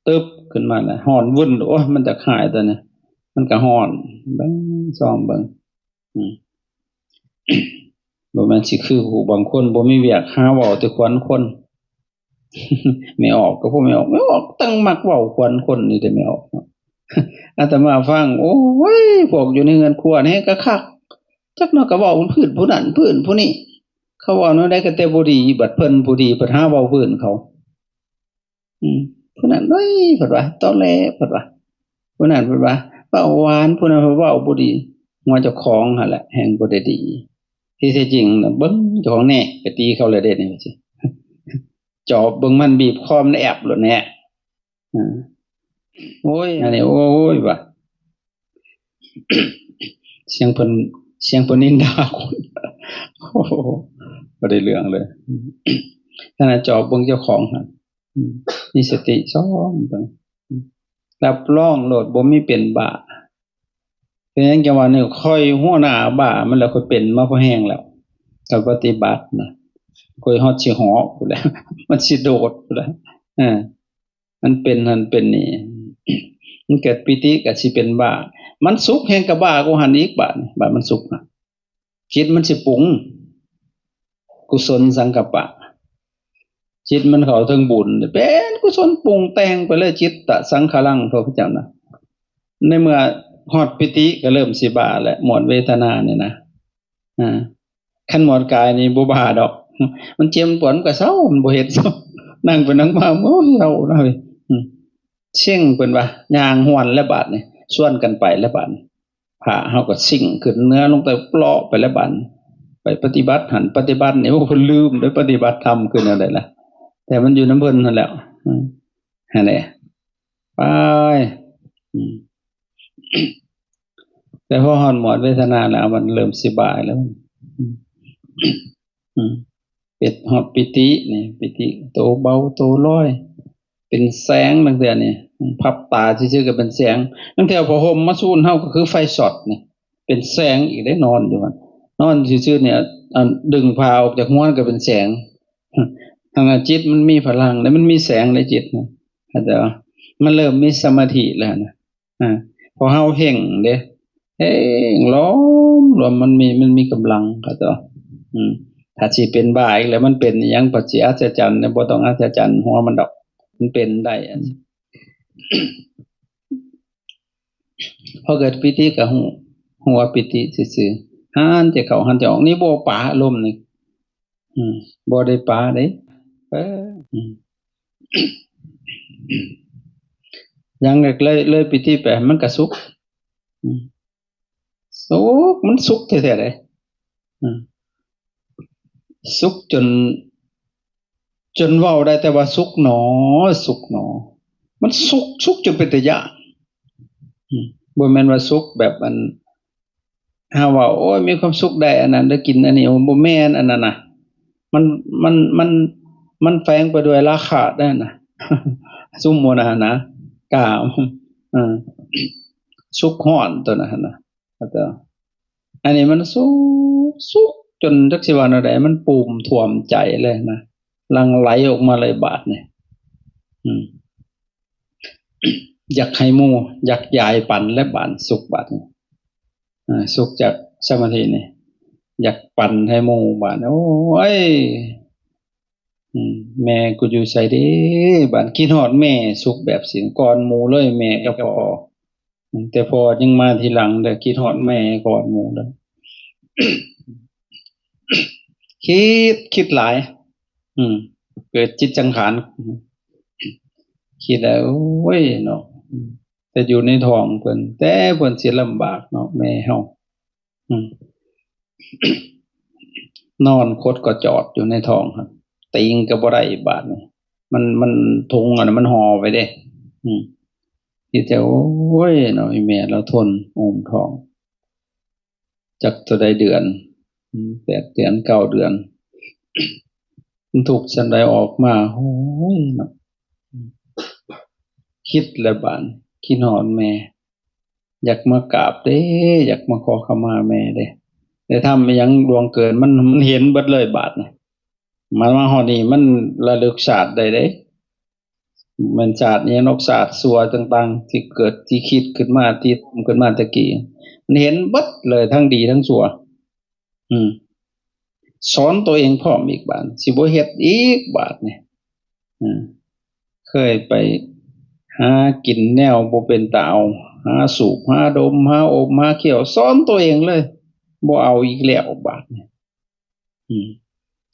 ຕຶບຂຶ້ນມາແລ້ວ ຮ້ອນວຶ້ນ ໂອ້ຍ ມັນຢາກຫາຍຕົວນີ້ ມັນກໍຮ້ອນ ເບິ່ງ ຊອມເບິ່ງ. ອືມ ບໍ່ແມ່ນຊິຄືຜູ້ບາງຄົນບໍ່ມີວຽກ ຫາເວົ້າແຕ່ຂວັນຄົນ. ແມ່ອອກກໍພວກແມ່ອອກ ແມ່ອອກຕັ້ງມັກເວົ້າຂວັນຄົນນີ້ແຕ່ແມ່ອອກເນາະ. ອາດຕະມາຟັງ ໂອ້ຍ ພວກຢູ່ໃນເຮືອນຄົວນີ້ກໍຄັກ ຈັກໜ້ອຍກໍເວົ້າພື້ນຜູ້ນັ້ນພື້ນຜູ້ນີ້ ເຂົາເວົ້າແນວໃດກໍແຕ່ບໍ່ດີ ບັດເພິ່ນຜູ້ດີ ບັດຫາເວົ້າພື້ນເຂົາ. ອືມ ຜູ້ນັ້ນ ໂອ້ຍ ເພິ່ນວ່າ ຕໍແຫຼ ເພິ່ນວ່າ ຜູ້ນັ້ນເພິ່ນວ່າ ເວົ້າຫວານ ຜູ້ນັ້ນເວົ້າບໍ່ດີ ຫົວເຈົ້າຂອງຫັ້ນແຫຼະແຮ່ງບໍ່ໄດ້ດີ. ທີ່ແທ້ຈິງນະ ເບິ່ງເຈົ້າຂອງແດ່ ໄປຕີເຂົາແລ້ວເດ້ນີ້ ວ່າຊີ້ ຈອບເບິ່ງມັນ ບີບຄໍມັນແອບໂລດແນ່. ອາ ໂອ້ຍ ອັນນີ້ ໂອ້ຍ ວ່າ ສຽງເພິ່ນ ສຽງເພິ່ນນິນທາຄົນ ໂອ້ໂຫ ບໍ່ໄດ້ເລື່ອງເລີຍ. ຂະໜາດຈອບເບິ່ງເຈົ້າຂອງຫັ້ນ ອືມ ມີສະຕິຊອມເບິ່ງ ອືມ ຮັບຮອງໂລດ ບໍ່ມີເປັນບ້າ. ເປັນຫຍັງຈັ່ງວ່ານີ້ ຂ້ອຍຫົວໜ້າບ້າມັນແລ້ວ ຂ້ອຍເປັນມາພໍແຮງແລ້ວ ກໍປະຕິບັດນະ ຂ້ອຍຮອດຊິຫອບພຸ້ນແຫຼະ ມັນຊິໂດດພຸ້ນແຫຼະ. ເອີ ມັນເປັນຫັ້ນເປັນນີ້ ມັນເກີດປີຕິກໍຊິເປັນບ້າ ມັນສຸກແຮງກໍບ້າກວ່າຫັ້ນອີກ. ບາດນີ້ ບາດມັນສຸກນະ ຈິດມັນຊິປຸງ ກຸສົນສັງກັບປະ ຈິດມັນເຂົ້າເຖິງບຸນ ເປັນກຸສົນປຸງແຕ່ງໄປເລີຍ ຈິດຕະສັງຂະລັງ ພະພຸດທະເຈົ້ານະ. ໃນເມື່ອຮອດປີຕິກໍເລີ່ມຊິບ້າແລ້ວ ໝວດເວທະນານີ້ນະ. ອາ ຄັນໝວດກາຍນີ້ບໍ່ບ້າດອກ ມັນເຈັບມັນປວດມັນກໍເຊົາ ມັນບໍ່ເຮັດ ນັ່ງໄປນັ່ງມາ ໂອ້ຍ ເຊົານະເວີຍ. ອືມ ເຊັງ ເພິ່ນວ່າ ຍ່າງຮວນແລ້ວບາດນີ້ ຊວນກັນໄປແລ້ວບາດນີ້ ພະເຮົາກໍຊິງຂຶ້ນເໜືອລົງໄປ ເລາະໄປແລ້ວບາດນີ້ ໄປປະຕິບັດຫັ້ນປະຕິບັດນີ້. ໂອ້ ເພິ່ນລືມເດ້ ປະຕິບັດທຳຄືແນວໃດລະ ແຕ່ມັນຢູ່ນຳເພິ່ນຫັ້ນແຫຼ້ວ. ອືມ ຫັ້ນແຫຼະ ໄປ ອືມ ແຕ່ພໍຮອດໝວດເວທະນາແລ້ວ ມັນເລີ່ມຊິບາຍແລ້ວ. ອືມ ອືມ ເປັນຮອດປີຕິນີ້ ປີຕິໂຕເບົາໂຕລອຍ ເປັນແສງ ລາງເທື່ອນີ້ ພັບຕາຊື່ໆກໍເປັນແສງ. ລາງເທື່ອຜ້າຫົ່ມມາສູນເຮົາກໍຄືໄຟຊັອດນີ້ ເປັນແສງອີກເດ້. ນອນຢູ່ຫັ້ນ ນອນຊື່ໆນີ້ ອັນ ດຶງຜ້າອອກຈາກຫົວກໍເປັນແສງ. ຫັ້ນນະ ຈິດມັນມີພະລັງເດ້ ມັນມີແສງໃນຈິດນະ ເຂົ້າໃຈບໍ່? ມັນເລີ່ມມີສະມາທິແລ້ວນະ. ອາ ເພາະເຮົາເຄັ່ງເດ້ ເຄັ່ງລວມ ລວມ ມັນມີ ມັນມີກຳລັງ ເຂົ້າໃຈບໍ່? ອືມ ຖ້າຊິເປັນບ້າອີກແລ້ວ ມັນເປັນອີ່ຫຍັງ ປະຊິອັດສະຈັນເດ້ ບໍ່ຕ້ອງອັດສະຈັນຫົວມັນດອກ ມັນເປັນໄດ້. ອັນ ພໍເກີດປີຕິກໍຮູ້ ຮູ້ວ່າປີຕິຊື່ໆ ຫັນຈະເຂົ້າ ຫັນຈະອອກ ນີ້ບໍ່ປະອາລົມນີ້. ອືມ ບໍ່ໄດ້ປະເດ້ ເອີ ອືມ ຢ່າງເລີຍ ເລີຍປີຕິໄປ ມັນກະສຸກ ອືມ ສຸກ ມັນສຸກແທ້ໆເດ້ ອືມ ສຸກຈົນ ຈົນເວົ້າໄດ້ແຕ່ວ່າ ສຸກໜໍ ສຸກໜໍ ມັນສຸກ ສຸກຈົນເປັນຕາຢ້ານ ອືມ ບໍ່ແມ່ນວ່າສຸກແບບອັນ ເຮົາເວົ້າ ໂອ້ຍ ມີຄວາມສຸກໄດ້ອັນນັ້ນ ໄດ້ກິນອັນນີ້ ໂອ້ ບໍ່ແມ່ນອັນນັ້ນນະ ມັນ ມັນ ມັນ ມັນແຝງໄປດ້ວຍລາຄະໄດ້ນະ ຊຸມໝູ່ນະນະ ກາມ ເອີ ສຸກຮ້ອນຕົວນັ້ນນະ ເຂົ້າໃຈບໍ່? ອັນນີ້ມັນສຸກ ສຸກຈົນຈັກຊິວ່າແນວໃດ ມັນປູມຖ້ວມໃຈເລີຍນະ ຫຼັ່ງໄຫຼອອກມາເລີຍບາດນີ້ ອືມ ຢາກໃຫ້ໝູ່ ຢາກຢາຍປັນແລ້ວບາດ ສຸກບາດນີ້ ອາ ສຸກຈາກສະມາທິນີ້ ຢາກປັນໃຫ້ໝູ່ບາດ ໂອ້ຍ ອືມ ແມ່ກູຢູ່ໃສເດ ບາດ ຄິດຮອດແມ່ ສຸກແບບຊີ້ ກ່ອນໝູ່ເລີຍ ແມ່ກັບພໍ່ ແຕ່ພໍ່ຍັງມາທີຫຼັງເດີ ຄິດຮອດແມ່ກ່ອນໝູ່ເດີ ຄິດ ຄິດຫຼາຍ ອືມ ເກີດຈິດສັງຂານ ຄິດແລ້ວ ໂອ້ຍເນາະ ແຕ່ຢູ່ໃນທ້ອງເພິ່ນ ແຕ່ເພິ່ນຊິລຳບາກເນາະ ແມ່ເຮົາ ອືມ ນອນຄົດກະຈອດຢູ່ໃນທ້ອງຫັ້ນ ຕີງກະບໍ່ໄດ້ບາດນີ້ ມັນ ມັນ ຖົງອັນນັ້ນມັນຫໍ່ໄວ້ເດ້ ອືມ ຄິດແຕ່ ໂອ້ຍເນາະ ອີແມ່ລາວທົນອຸ້ມທ້ອງ ຈັກເທົ່າໃດເດືອນ ແປດເດືອນ ເກົ້າເດືອນ ມັນທຸກສ່ຳໃດອອກມາ ໂອ້ຍເນາະ ຄິດແລ້ວບາດ ຄິດຮອດແມ່ ຢາກມາກາບເດ້ ຢາກມາຂໍຂະມາແມ່ເດ້ ໄດ້ທຳອີ່ຫຍັງລ່ວງເກີນ ມັນ ມັນເຫັນເບິດເລີຍບາດນີ້ ມາ ມາຮອດນີ້ມັນລະລຶກຊາດໄດ້ເດ້ ແມ່ນຊາດອີ່ຫຍັງດອກ ຊາດຊົ່ວຕ່າງໆ ທີ່ເກີດ ທີ່ຄິດຂຶ້ນມາ ທີ່ທຳຂຶ້ນມາແຕ່ກີ້ ມັນເຫັນເບິດເລີຍ ທັງດີທັງຊົ່ວ ອືມ ສອນໂຕເອງພ້ອມອີກບາດ ຊິບໍ່ເຮັດອີກບາດນີ້ ອືມ ເຄີຍໄປຫາກິນແນວບໍ່ເປັນຕາເອົາ ຫາສູບ ຫາດົມ ຫາອົມ ຫາຄ້ຽວ ສອນໂຕເອງເລີຍ ບໍ່ເອົາອີກແລ້ວບາດນີ້ ອືມ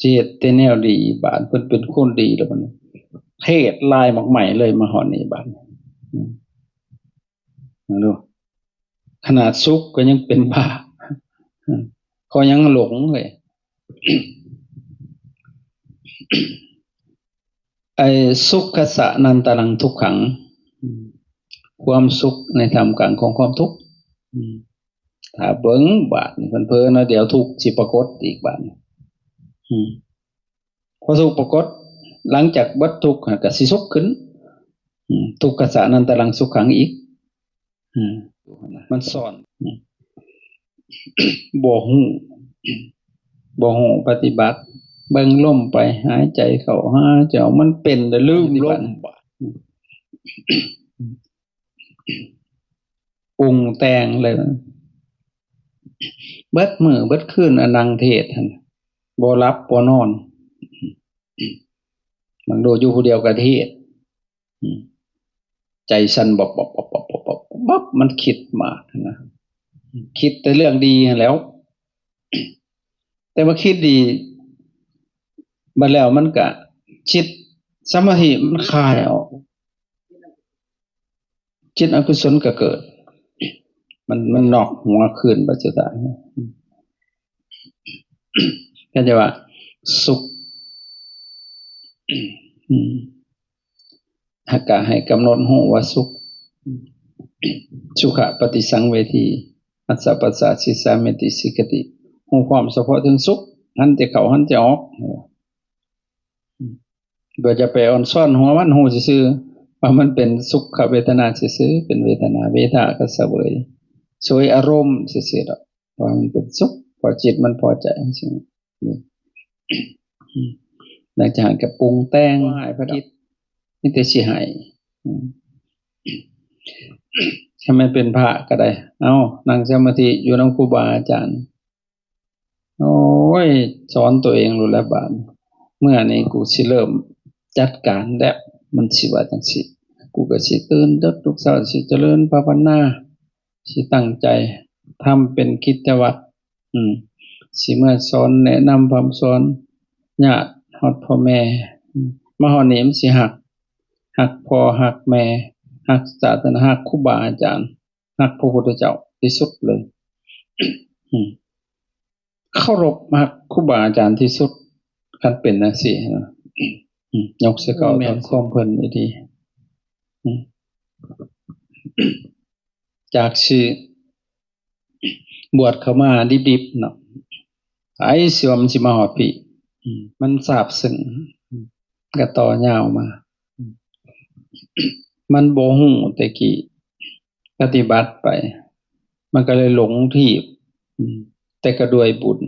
ຊິເຮັດແຕ່ແນວດີບາດ ເພິ່ນເປັນຄົນດີແລ້ວບາດນີ້ ເທດລາຍໝາກໄມ້ເລີຍ ມາຮອດນີ້ບາດນີ້ ອືມ ເບິ່ງດູ ຂະໜາດສຸກກໍຍັງເປັນບ້າ ເຂົາຍັງຫຼົງເລີຍ ໄອ້ ສຸຂະສະນັນຕະລັງທຸກຂັງ ຄວາມສຸກໃນທ່າມກາງຂອງຄວາມທຸກ ຖ້າເບິ່ງບາດນີ້ເພີນເພີນເນາະ ດຽວທຸກຊິປາກົດອີກບາດນີ້ ອືມ ພໍສຸກປາກົດ ຫຼັງຈາກເບິດທຸກຫັ້ນກະຊິສຸກຂຶ້ນ ອືມ ທຸກຂະສະນັນຕະລັງສຸຂັງອີກ ອືມ ມັນຊ້ອນ ອືມ ບໍ່ຮູ້ ບໍ່ຮູ້ປະຕິບັດ ເບິ່ງລົມໄປ ຫາຍໃຈເຂົ້າ ຫາຍໃຈອອກ ມັນເປັນແລ້ວລືມລົມ ປຸງແຕ່ງເລີຍ ເບິດມື້ເບິດຄືນ ອາ ນັ່ງເທດຫັ້ນ ບໍ່ຫຼັບບໍ່ນອນ ບາງໂດຢູ່ຜູ້ດຽວກໍເທດ ອືມ ໃຈສັ່ນບັບໆໆໆໆ ມັນຄິດມາກນະ ຄິດແຕ່ເລື່ອງດີຫັ້ນແຫຼ້ວ ແຕ່ວ່າຄິດດີ ບັດແລ້ວມັນກະ ຈິດສະມາທິມັນຄາຍອອກ ຈິດອະກຸສົນກະເກີດ ມັນ ມັນນອກຫົວຄືນ ປັດຈຸບັນ ເຂົາຈະວ່າສຸກ ອືມ ຫາກະໃຫ້ກຳນົດຮູ້ວ່າສຸກ ສຸຂະປະຕິສັງເວທີ ອັດສະປັດສາສິສາເມຕິສິກຂະຕິ ຮູ້ຄວາມສະເພາະເຖິງສຸກ ຫັນແຕ່ເຂົ້າ ຫັນແຕ່ອອກ ບໍ່ຈະໄປອ່ອນຊ້ອນຫົວມັນ ຮູ້ຊື່ໆ ວ່າມັນເປັນສຸຂະເວທະນາຊື່ໆ ເປັນເວທະນາ ເວທາກະສະເຫວີຍ ສວຍອາລົມຊື່ໆດອກ ວ່າມັນເປັນສຸກ ເພາະຈິດມັນພໍໃຈ ຫຼັງຈາກນັ້ນກະປຸງແຕ່ງ ໃຫ້ພະຈິດ ມີແຕ່ຊິໃຫ້ ອືມ ຄັນແມ່ນເປັນພະກໍໄດ້ ເອົາ ນັ່ງສະມາທິຢູ່ນຳຄູບາອາຈານ ໂອ້ຍ ສອນໂຕເອງໂລດແຫຼະບາດ ເມື່ອນີ້ກູຊິເລີ່ມຈັດການແລ້ວ ມັນຊິວ່າຈັ່ງຊີ້ ກູກໍຊິຕື່ນເດິກ ລຸກເຊົ້າ ຊິຈະເລີນພາວະນາ ຊິຕັ້ງໃຈທຳເປັນກິດຈະວັດ ອືມ ຊິເມືອສອນແນະນຳພຳສອນຍາດຮອດພໍ່ແມ່ ອືມ ມາຮອດນີ້ມັນຊິຮັກ ຮັກພໍ່ຮັກແມ່ ຮັກສາສະໜາ ຮັກຄູບາອາຈານ ຮັກພະພຸດທະເຈົ້າທີ່ສຸດເລີຍ ອືມ ເຄົາລົບຮັກຄູບາອາຈານທີ່ສຸດ ຄັນເປັນຈັ່ງຊີ້ນະ ອືມ ຍົກໃສ່ເກົ້າ ແມ່ນ ຕາມຄວາມເພິ່ນດີໆ ອືມ ຈາກຊິບວດເຂົ້າມາດິບໆເນາະ ໃຜຊິວ່າມັນຊິມາຮອດພີ້ ອືມ ມັນຊາບຊຶ້ງ ກະຕໍ່ຍາວມາ ມັນບໍ່ຮູ້ແຕ່ກີ້ ປະຕິບັດໄປ ມັນກໍເລີຍຫຼົງທີບ ອືມ ແຕ່ກໍດ້ວຍບຸນ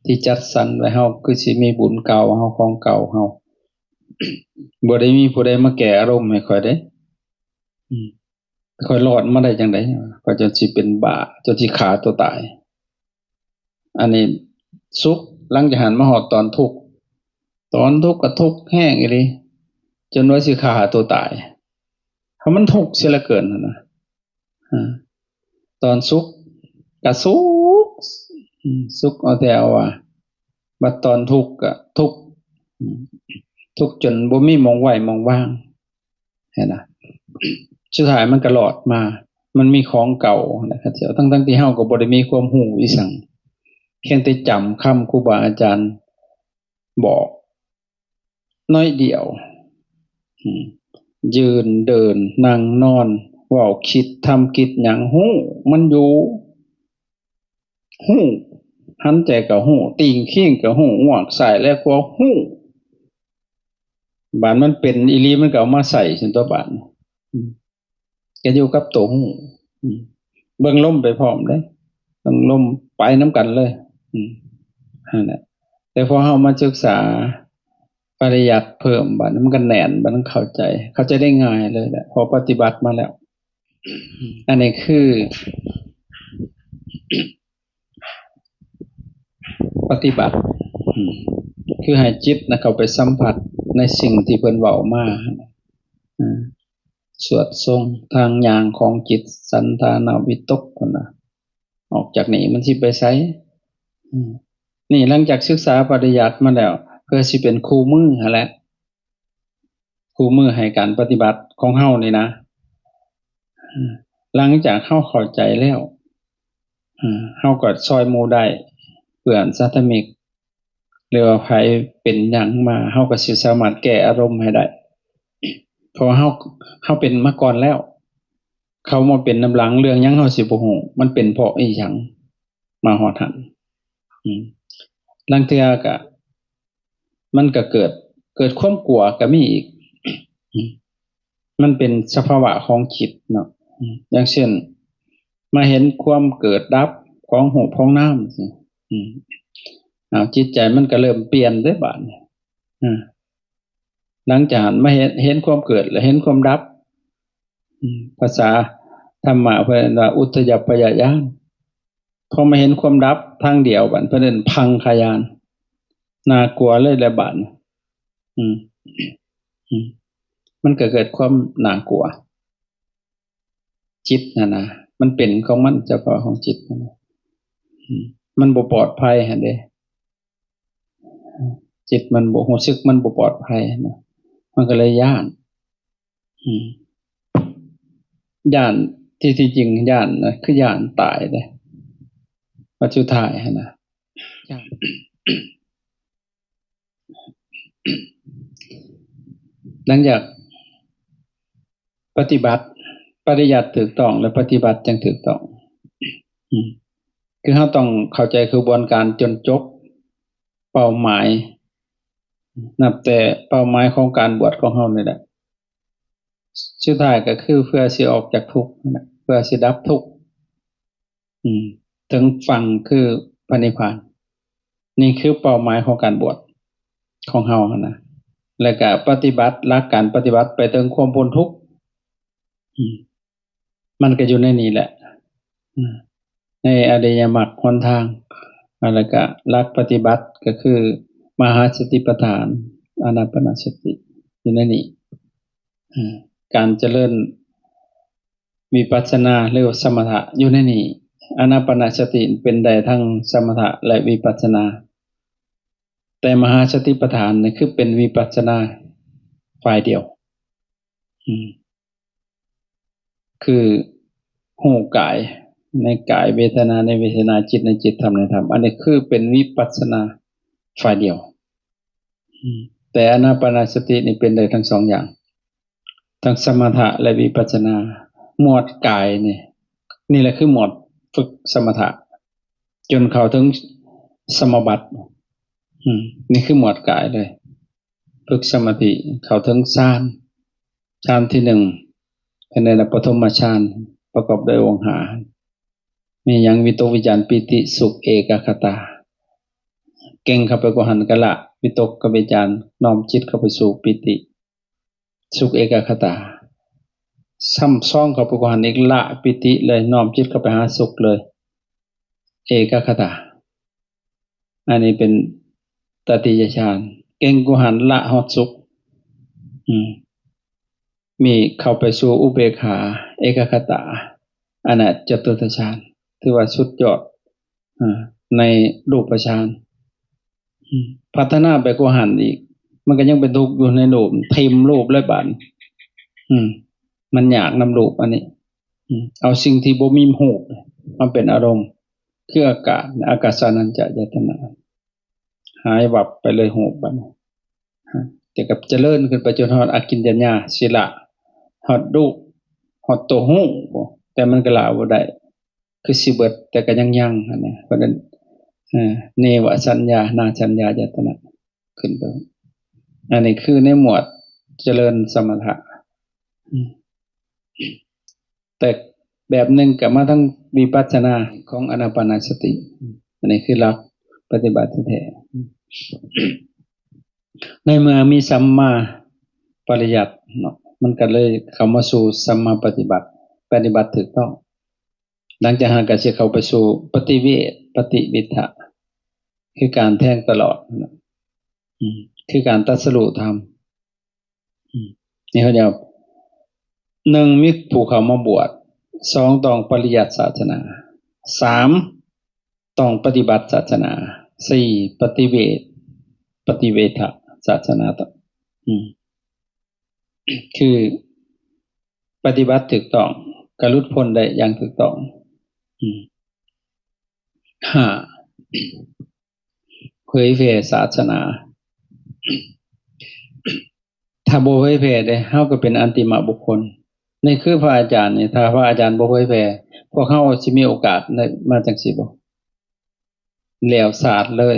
ທີ່ຈັດສັນໄວ້ ເຮົາຄືຊິມີບຸນເກົ່າເຮົາ ຂອງເກົ່າເຮົາ ບໍ່ໄດ້ມີຜູ້ໃດມາແກ້ອາລົມໃຫ້ຂ້ອຍເດ້ ອືມ ຂ້ອຍລອດມາໄດ້ຈັ່ງໃດ? ຂ້ອຍຈົນຊິເປັນບ້າ ຈົນຊິຂ້າຕົວຕາຍ. ອັນນີ້ສຸກ ຫຼັງຈາກຫັ້ນມາຮອດຕອນທຸກ ຕອນທຸກກໍທຸກແຮງອີ່ຫຼີ ຈົນວ່າຊິຂ້າຕົວຕາຍ ເພາະມັນທຸກເສຍເຫຼືອເກີນຫັ້ນນະ. ອາ ຕອນສຸກກໍສຸກ ອືມ ສຸກເອົາແຕ່ເອົາວ່າ ບັດຕອນທຸກກໍທຸກ ອືມ ທຸກຈົນບໍ່ມີໝ່ອງໄຫວ້ໝ່ອງວາງ. ຫັ້ນນະ. ສຸດທ້າຍມັນກໍລອດມາ ມັນມີຂອງເກົ່ານະ ເຂົາເຈົ້າ ທັງໆທີ່ເຮົາກໍບໍ່ໄດ້ມີຄວາມຮູ້ອີ່ຫຍັງ ພຽງແຕ່ຈຳຄຳຄູບາອາຈານບອກໜ້ອຍດຽວ ອືມ ຢືນເດີນນັ່ງນອນ ເວົ້າຄິດທຳກິດຫຍັງ ຮູ້ ມັນຢູ່ ຮູ້ ຫັນໃຈກໍຮູ້ ຕີງຄີງກໍຮູ້ ງວກຊ້າຍແລຂວາຮູ້. ບາດມັນເປັນອີ່ຫຼີ ມັນກໍເອົາມາໃຊ້ຊັ້ນຕົວະບາດ ອືມ ກໍຢູ່ກັບໂຕຮູ້ ອືມ ເບິ່ງລົມໄປພ້ອມເດ້ ເບິ່ງລົມໄປນຳກັນເລີຍ ອືມ ຫັ້ນແຫຼະ. ແຕ່ພໍເຮົາມາສຶກສາປະລິຍັດເພີ່ມ ບາດນີ້ມັນກໍແໜ້ນ ບາດນັ້ນເຂົ້າໃຈ ເຂົ້າໃຈໄດ້ງ່າຍເລີຍແຫຼະ ເພາະປະຕິບັດມາແລ້ວ. ອັນນີ້ຄືປະຕິບັດ ອືມ ຄືໃຫ້ຈິດນະເຂົ້າໄປສຳຜັດໃນສິ່ງທີ່ເພິ່ນເວົ້າມາ ອາ ສວດຊົງທາງຍ່າງຂອງຈິດ ສັນຖານະວິຕົກ ພຸ້ນນະ. ອອກຈາກນີ້ມັນຊິໄປໃສ? ອືມ ນີ້ຫຼັງຈາກສຶກສາປະລິຍັດມາແລ້ວ ເພື່ອຊິເປັນຄູ່ມືຫັ້ນແຫຼະ ຄູ່ມືໃຫ້ການປະຕິບັດຂອງເຮົານີ້ນະ. ອາ ຫຼັງຈາກເຮົາເຂົ້າໃຈແລ້ວ ອາ ເຮົາກໍຊ່ອຍໝູ່ໄດ້ ເພື່ອນສາທະມິກ ຫຼືວ່າໃຜເປັນຫຍັງມາ ເຮົາກໍຊິສາມາດແກ້ອາລົມໃຫ້ໄດ້ ເພາະວ່າເຮົາ ເຮົາເປັນມາກ່ອນແລ້ວ ເຂົາມາເປັນນຳຫຼັງ ເລື່ອງຫຍັງເຮົາຊິບໍ່ຮູ້ ມັນເປັນເພາະອີ່ຫຍັງມາຮອດຫັ້ນ. ອືມ ລາງເທື່ອກະ ມັນກະເກີດ ເກີດຄວາມກົວກະມີອີກ ອືມ ມັນເປັນສະພາວະຂອງຈິດເນາະ. ອືມ ຢ່າງເຊັ່ນ ມາເຫັນຄວາມເກີດດັບຂອງຮູບຂອງນາມ ອືມ ເອົາ ຈິດໃຈມັນກະເລີ່ມປ່ຽນເດ້ບາດນີ້ ອາ ຫຼັງຈາກມາເຫັນ ເຫັນຄວາມເກີດ ແລະ ເຫັນຄວາມດັບ ອືມ ພາສາທຳມະເພິ່ນເອີ້ນວ່າອຸດທະຍັບປະຍະຍານ. ພໍມາເຫັນຄວາມດັບທາງດຽວ ບາດເພິ່ນເອີ້ນພັງຄະຍານ ໜ້າກົວເລີຍແຫຼະບາດນີ້ ອືມ ອືມ ມັນກໍເກີດຄວາມໜ້າກົວ. ຈິດຫັ້ນນະ ມັນເປັນຂອງມັນ ສະພາວະຂອງຈິດຫັ້ນນະ ອືມ ມັນບໍ່ປອດໄພຫັ້ນເດ້. ຈິດມັນບໍ່ ຮູ້ສຶກມັນບໍ່ປອດໄພນະ ມັນກໍເລີຍຢ້ານ ອືມ ຢ້ານ ທີ່ ທີ່ຈິງຢ້ານນະ ຄືຢ້ານຕາຍເດ້ ບັດສຸດທ້າຍຫັ້ນນະ ຫຼັງຈາກ ປະຕິບັດ ປະລິຍັດຖືກຕ້ອງ ແລະ ປະຕິບັດຈັ່ງຖືກຕ້ອງ ອືມ ຄືເຮົາຕ້ອງເຂົ້າໃຈຂະບວນການຈົນຈົບເປົ້າໝາຍ ນັບແຕ່ເປົ້າໝາຍຂອງການບວດຂອງເຮົານີ້ແຫຼະ ສຸດທ້າຍກໍຄືເພື່ອຊິອອກຈາກທຸກນັ້ນແຫຼະ ເພື່ອຊິດັບທຸກ ອືມ ເຖິງຝັ່ງຄືພະນິບພານ. ນີ້ຄືເປົ້າໝາຍຂອງການບວດຂອງເຮົາຫັ້ນນະ ແລ້ວກະປະຕິບັດ ຫຼັກການປະຕິບັດໄປເຖິງຄວາມພົ້ນທຸກ ອືມ ມັນກະຢູ່ໃນນີ້ແຫຼະ ອືມ ໃນອະລິຍະມັກຫົນທາງ ແລ້ວກະຫຼັກປະຕິບັດກະຄືມະຫາສະຕິປະທານ ອານາປານະສະຕິ ຢູ່ໃນນີ້ ອືມ ການຈະເລີນ ວິປັດສະນາ ຫຼື ສະມະຖະຢູ່ໃນນີ້ ອານາປານະສະຕິເປັນໄດ້ທັງສະມະຖະ ແລະ ວິປັດສະນາ ແຕ່ມະຫາສະຕິປະທານນີ້ຄືເປັນວິປັດສະນາຝ່າຍດຽວ ອືມ ຄືຮູ້ກາຍໃນກາຍ ເວທະນາໃນເວທະນາ ຈິດໃນຈິດ ທຳໃນທຳ ອັນນີ້ຄືເປັນວິປັດສະນາຝ່າຍດຽວ ອືມ ແຕ່ອານາປານະສະຕິນີ້ເປັນໄດ້ທັງສອງຢ່າງ ທັງສະມະຖະ ແລະ ວິປັດສະນາ. ໝວດກາຍນີ້ ນີ້ແຫຼະຄືໝວດຝຶກສະມະຖະ ຈົນເຂົ້າເຖິງສະມາບັດ ອືມ ນີ້ຄືໝວດກາຍເລີຍ ຝຶກສະມາທິເຂົ້າເຖິງຊານ ຊານທີໜຶ່ງ ເພິ່ນເອີ້ນວ່າປະຖົມມະຊານ ປະກອບດ້ວຍອົງຫ້າ ມີຫຍັງ? ວິຕົກ ວິຈານ ປີຕິ ສຸກ ເອກະຄະຕາ ເກັ່ງເຂົ້າໄປກວ່າຫັ້ນ ກະລະວິຕົກ ກະວິຈານ ນ້ອມຈິດເຂົ້າໄປສູ່ປີຕິ ສຸກ ເອກະຄະຕາ ຊ້ຳຊອງເຂົ້າໄປກວ່າຫັ້ນອີກ ລະປີຕິເລີຍ ນ້ອມຈິດເຂົ້າໄປຫາສຸກເລີຍ ເອກະຄະຕາ ອັນນີ້ເປັນຕະຕິຍະຊານ ເກັ່ງກວ່າຫັ້ນ ລະຮອດສຸກ ອືມ ມີເຂົ້າໄປສູ່ອຸເບກຂາ ເອກະຄະຕາ ອັນນະຈະຕຸດຕະຊານ ຖືວ່າສຸດຍອດ ອາ ໃນຮູບປະຊານ ອືມ ພັດທະນາໄປກວ່າຫັ້ນອີກ ມັນກໍຍັງເປັນທຸກຢູ່ໃນຮູບ ຖິ້ມຮູບເລີຍບາດນີ້ ອືມ ມັນຍາກນຳຮູບອັນນີ້. ອືມ ເອົາສິ່ງທີ່ບໍ່ມີຮູບມາເປັນອາລົມ ຄືອາກາດ ອາກາສານັນຈະອາຍະຕະນະ ຫາຍວັບໄປເລີຍຮູບບັດນີ້. ແຕ່ກໍຈະເລີນຂຶ້ນໄປຈົນຮອດອາກິນຈັນຍາ ສິລະ ຮອດລູກ ຮອດໂຕຮູ້ ແຕ່ມັນກໍລະບໍ່ໄດ້ ຄືຊິເບິດ ແຕ່ກໍຍັງໆ ຫັ້ນນະ. ເພາະນັ້ນ ເນວະສັນຍາ ນາສັນຍາຍະຕະນະ ຂຶ້ນໄປ. ອັນນີ້ຄືໃນໝວດຈະເລີນສະມະຖະ. ອືມ ແຕ່ແບບໜຶ່ງກໍມາທາງວິປັດສະນາຂອງອານາປານະສະຕິ. ອັນນີ້ຄືຫຼັກປະຕິບັດແທ້ໆ. ໃນເມື່ອມີສຳມາປະລິຍັດເນາະ ມັນກໍເລີຍເຂົ້າມາສູ່ສຳມາປະຕິບັດ ປະຕິບັດຖືກຕ້ອງ. ຫຼັງຈາກນັ້ນກໍຊິເຂົ້າໄປສູ່ປະຕິເວດ ປະຕິເວທະ ຄືການແທງຕະຫຼອດນະ. ອືມ ຄືການຕັດສະຮູ້ທຳ. ອືມ ນີ້ເຂົາເຈົ້າ ໜຶ່ງ ມີຜູ້ເຂົ້າມາບວດ, ສອງ ຕ້ອງປະລິຍັດສາສະໜາ, ສາມ ຕ້ອງປະຕິບັດສາສະໜາ, ສີ່ ປະຕິເວດ ປະຕິເວທະສາສະໜາ. ອືມ ຄືປະຕິບັດຖືກຕ້ອງ ກໍຫຼຸດພົ້ນໄດ້ຢ່າງຖືກຕ້ອງ. ອືມ ຫ້າ ເຜີຍແຜ່ສາສະໜາ. ຖ້າບໍ່ເຜີຍແຜ່ເດ້ ເຮົາກໍເປັນອັນຕິມະບຸກຄົນ. ນີ້ຄືພະອາຈານນີ້ ຖ້າພະອາຈານບໍ່ເຜີຍແຜ່ ພວກເຮົາຊິມີໂອກາດໄດ້ມາຈັ່ງຊີ້ບໍ່? ແຫຼວສາດເລີຍ.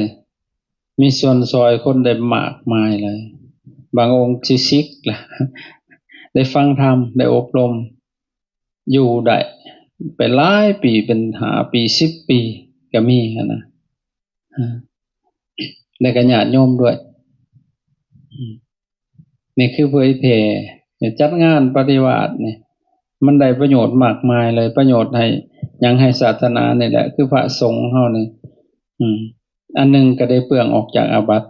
ມີສ່ວນຊ່ອຍຄົນໄດ້ມາກມາຍເລີຍ. ບາງອົງຊິສິກລະ ໄດ້ຟັງທຳ ໄດ້ອົບຮົມ ຢູ່ໄດ້ໄປຫຼາຍປີ ເປັນຫ້າປີ ສິບປີກໍມີຫັ້ນນະ. ອາ ແລະກໍຍາດໂຍມດ້ວຍ. ອືມ ນີ້ຄືເຜີຍແຜ່ ຈັດງານປະຕິວາດນີ້ ມັນໄດ້ປະໂຫຍດມາກມາຍເລີຍ. ປະໂຫຍດໃຫ້ຫຍັງ? ໃຫ້ສາສະໜານີ້ແຫຼະ ຄືພະສົງເຮົານີ້. ອືມ ອັນໜຶ່ງກໍໄດ້ເປືອງອອກຈາກອາບັດ.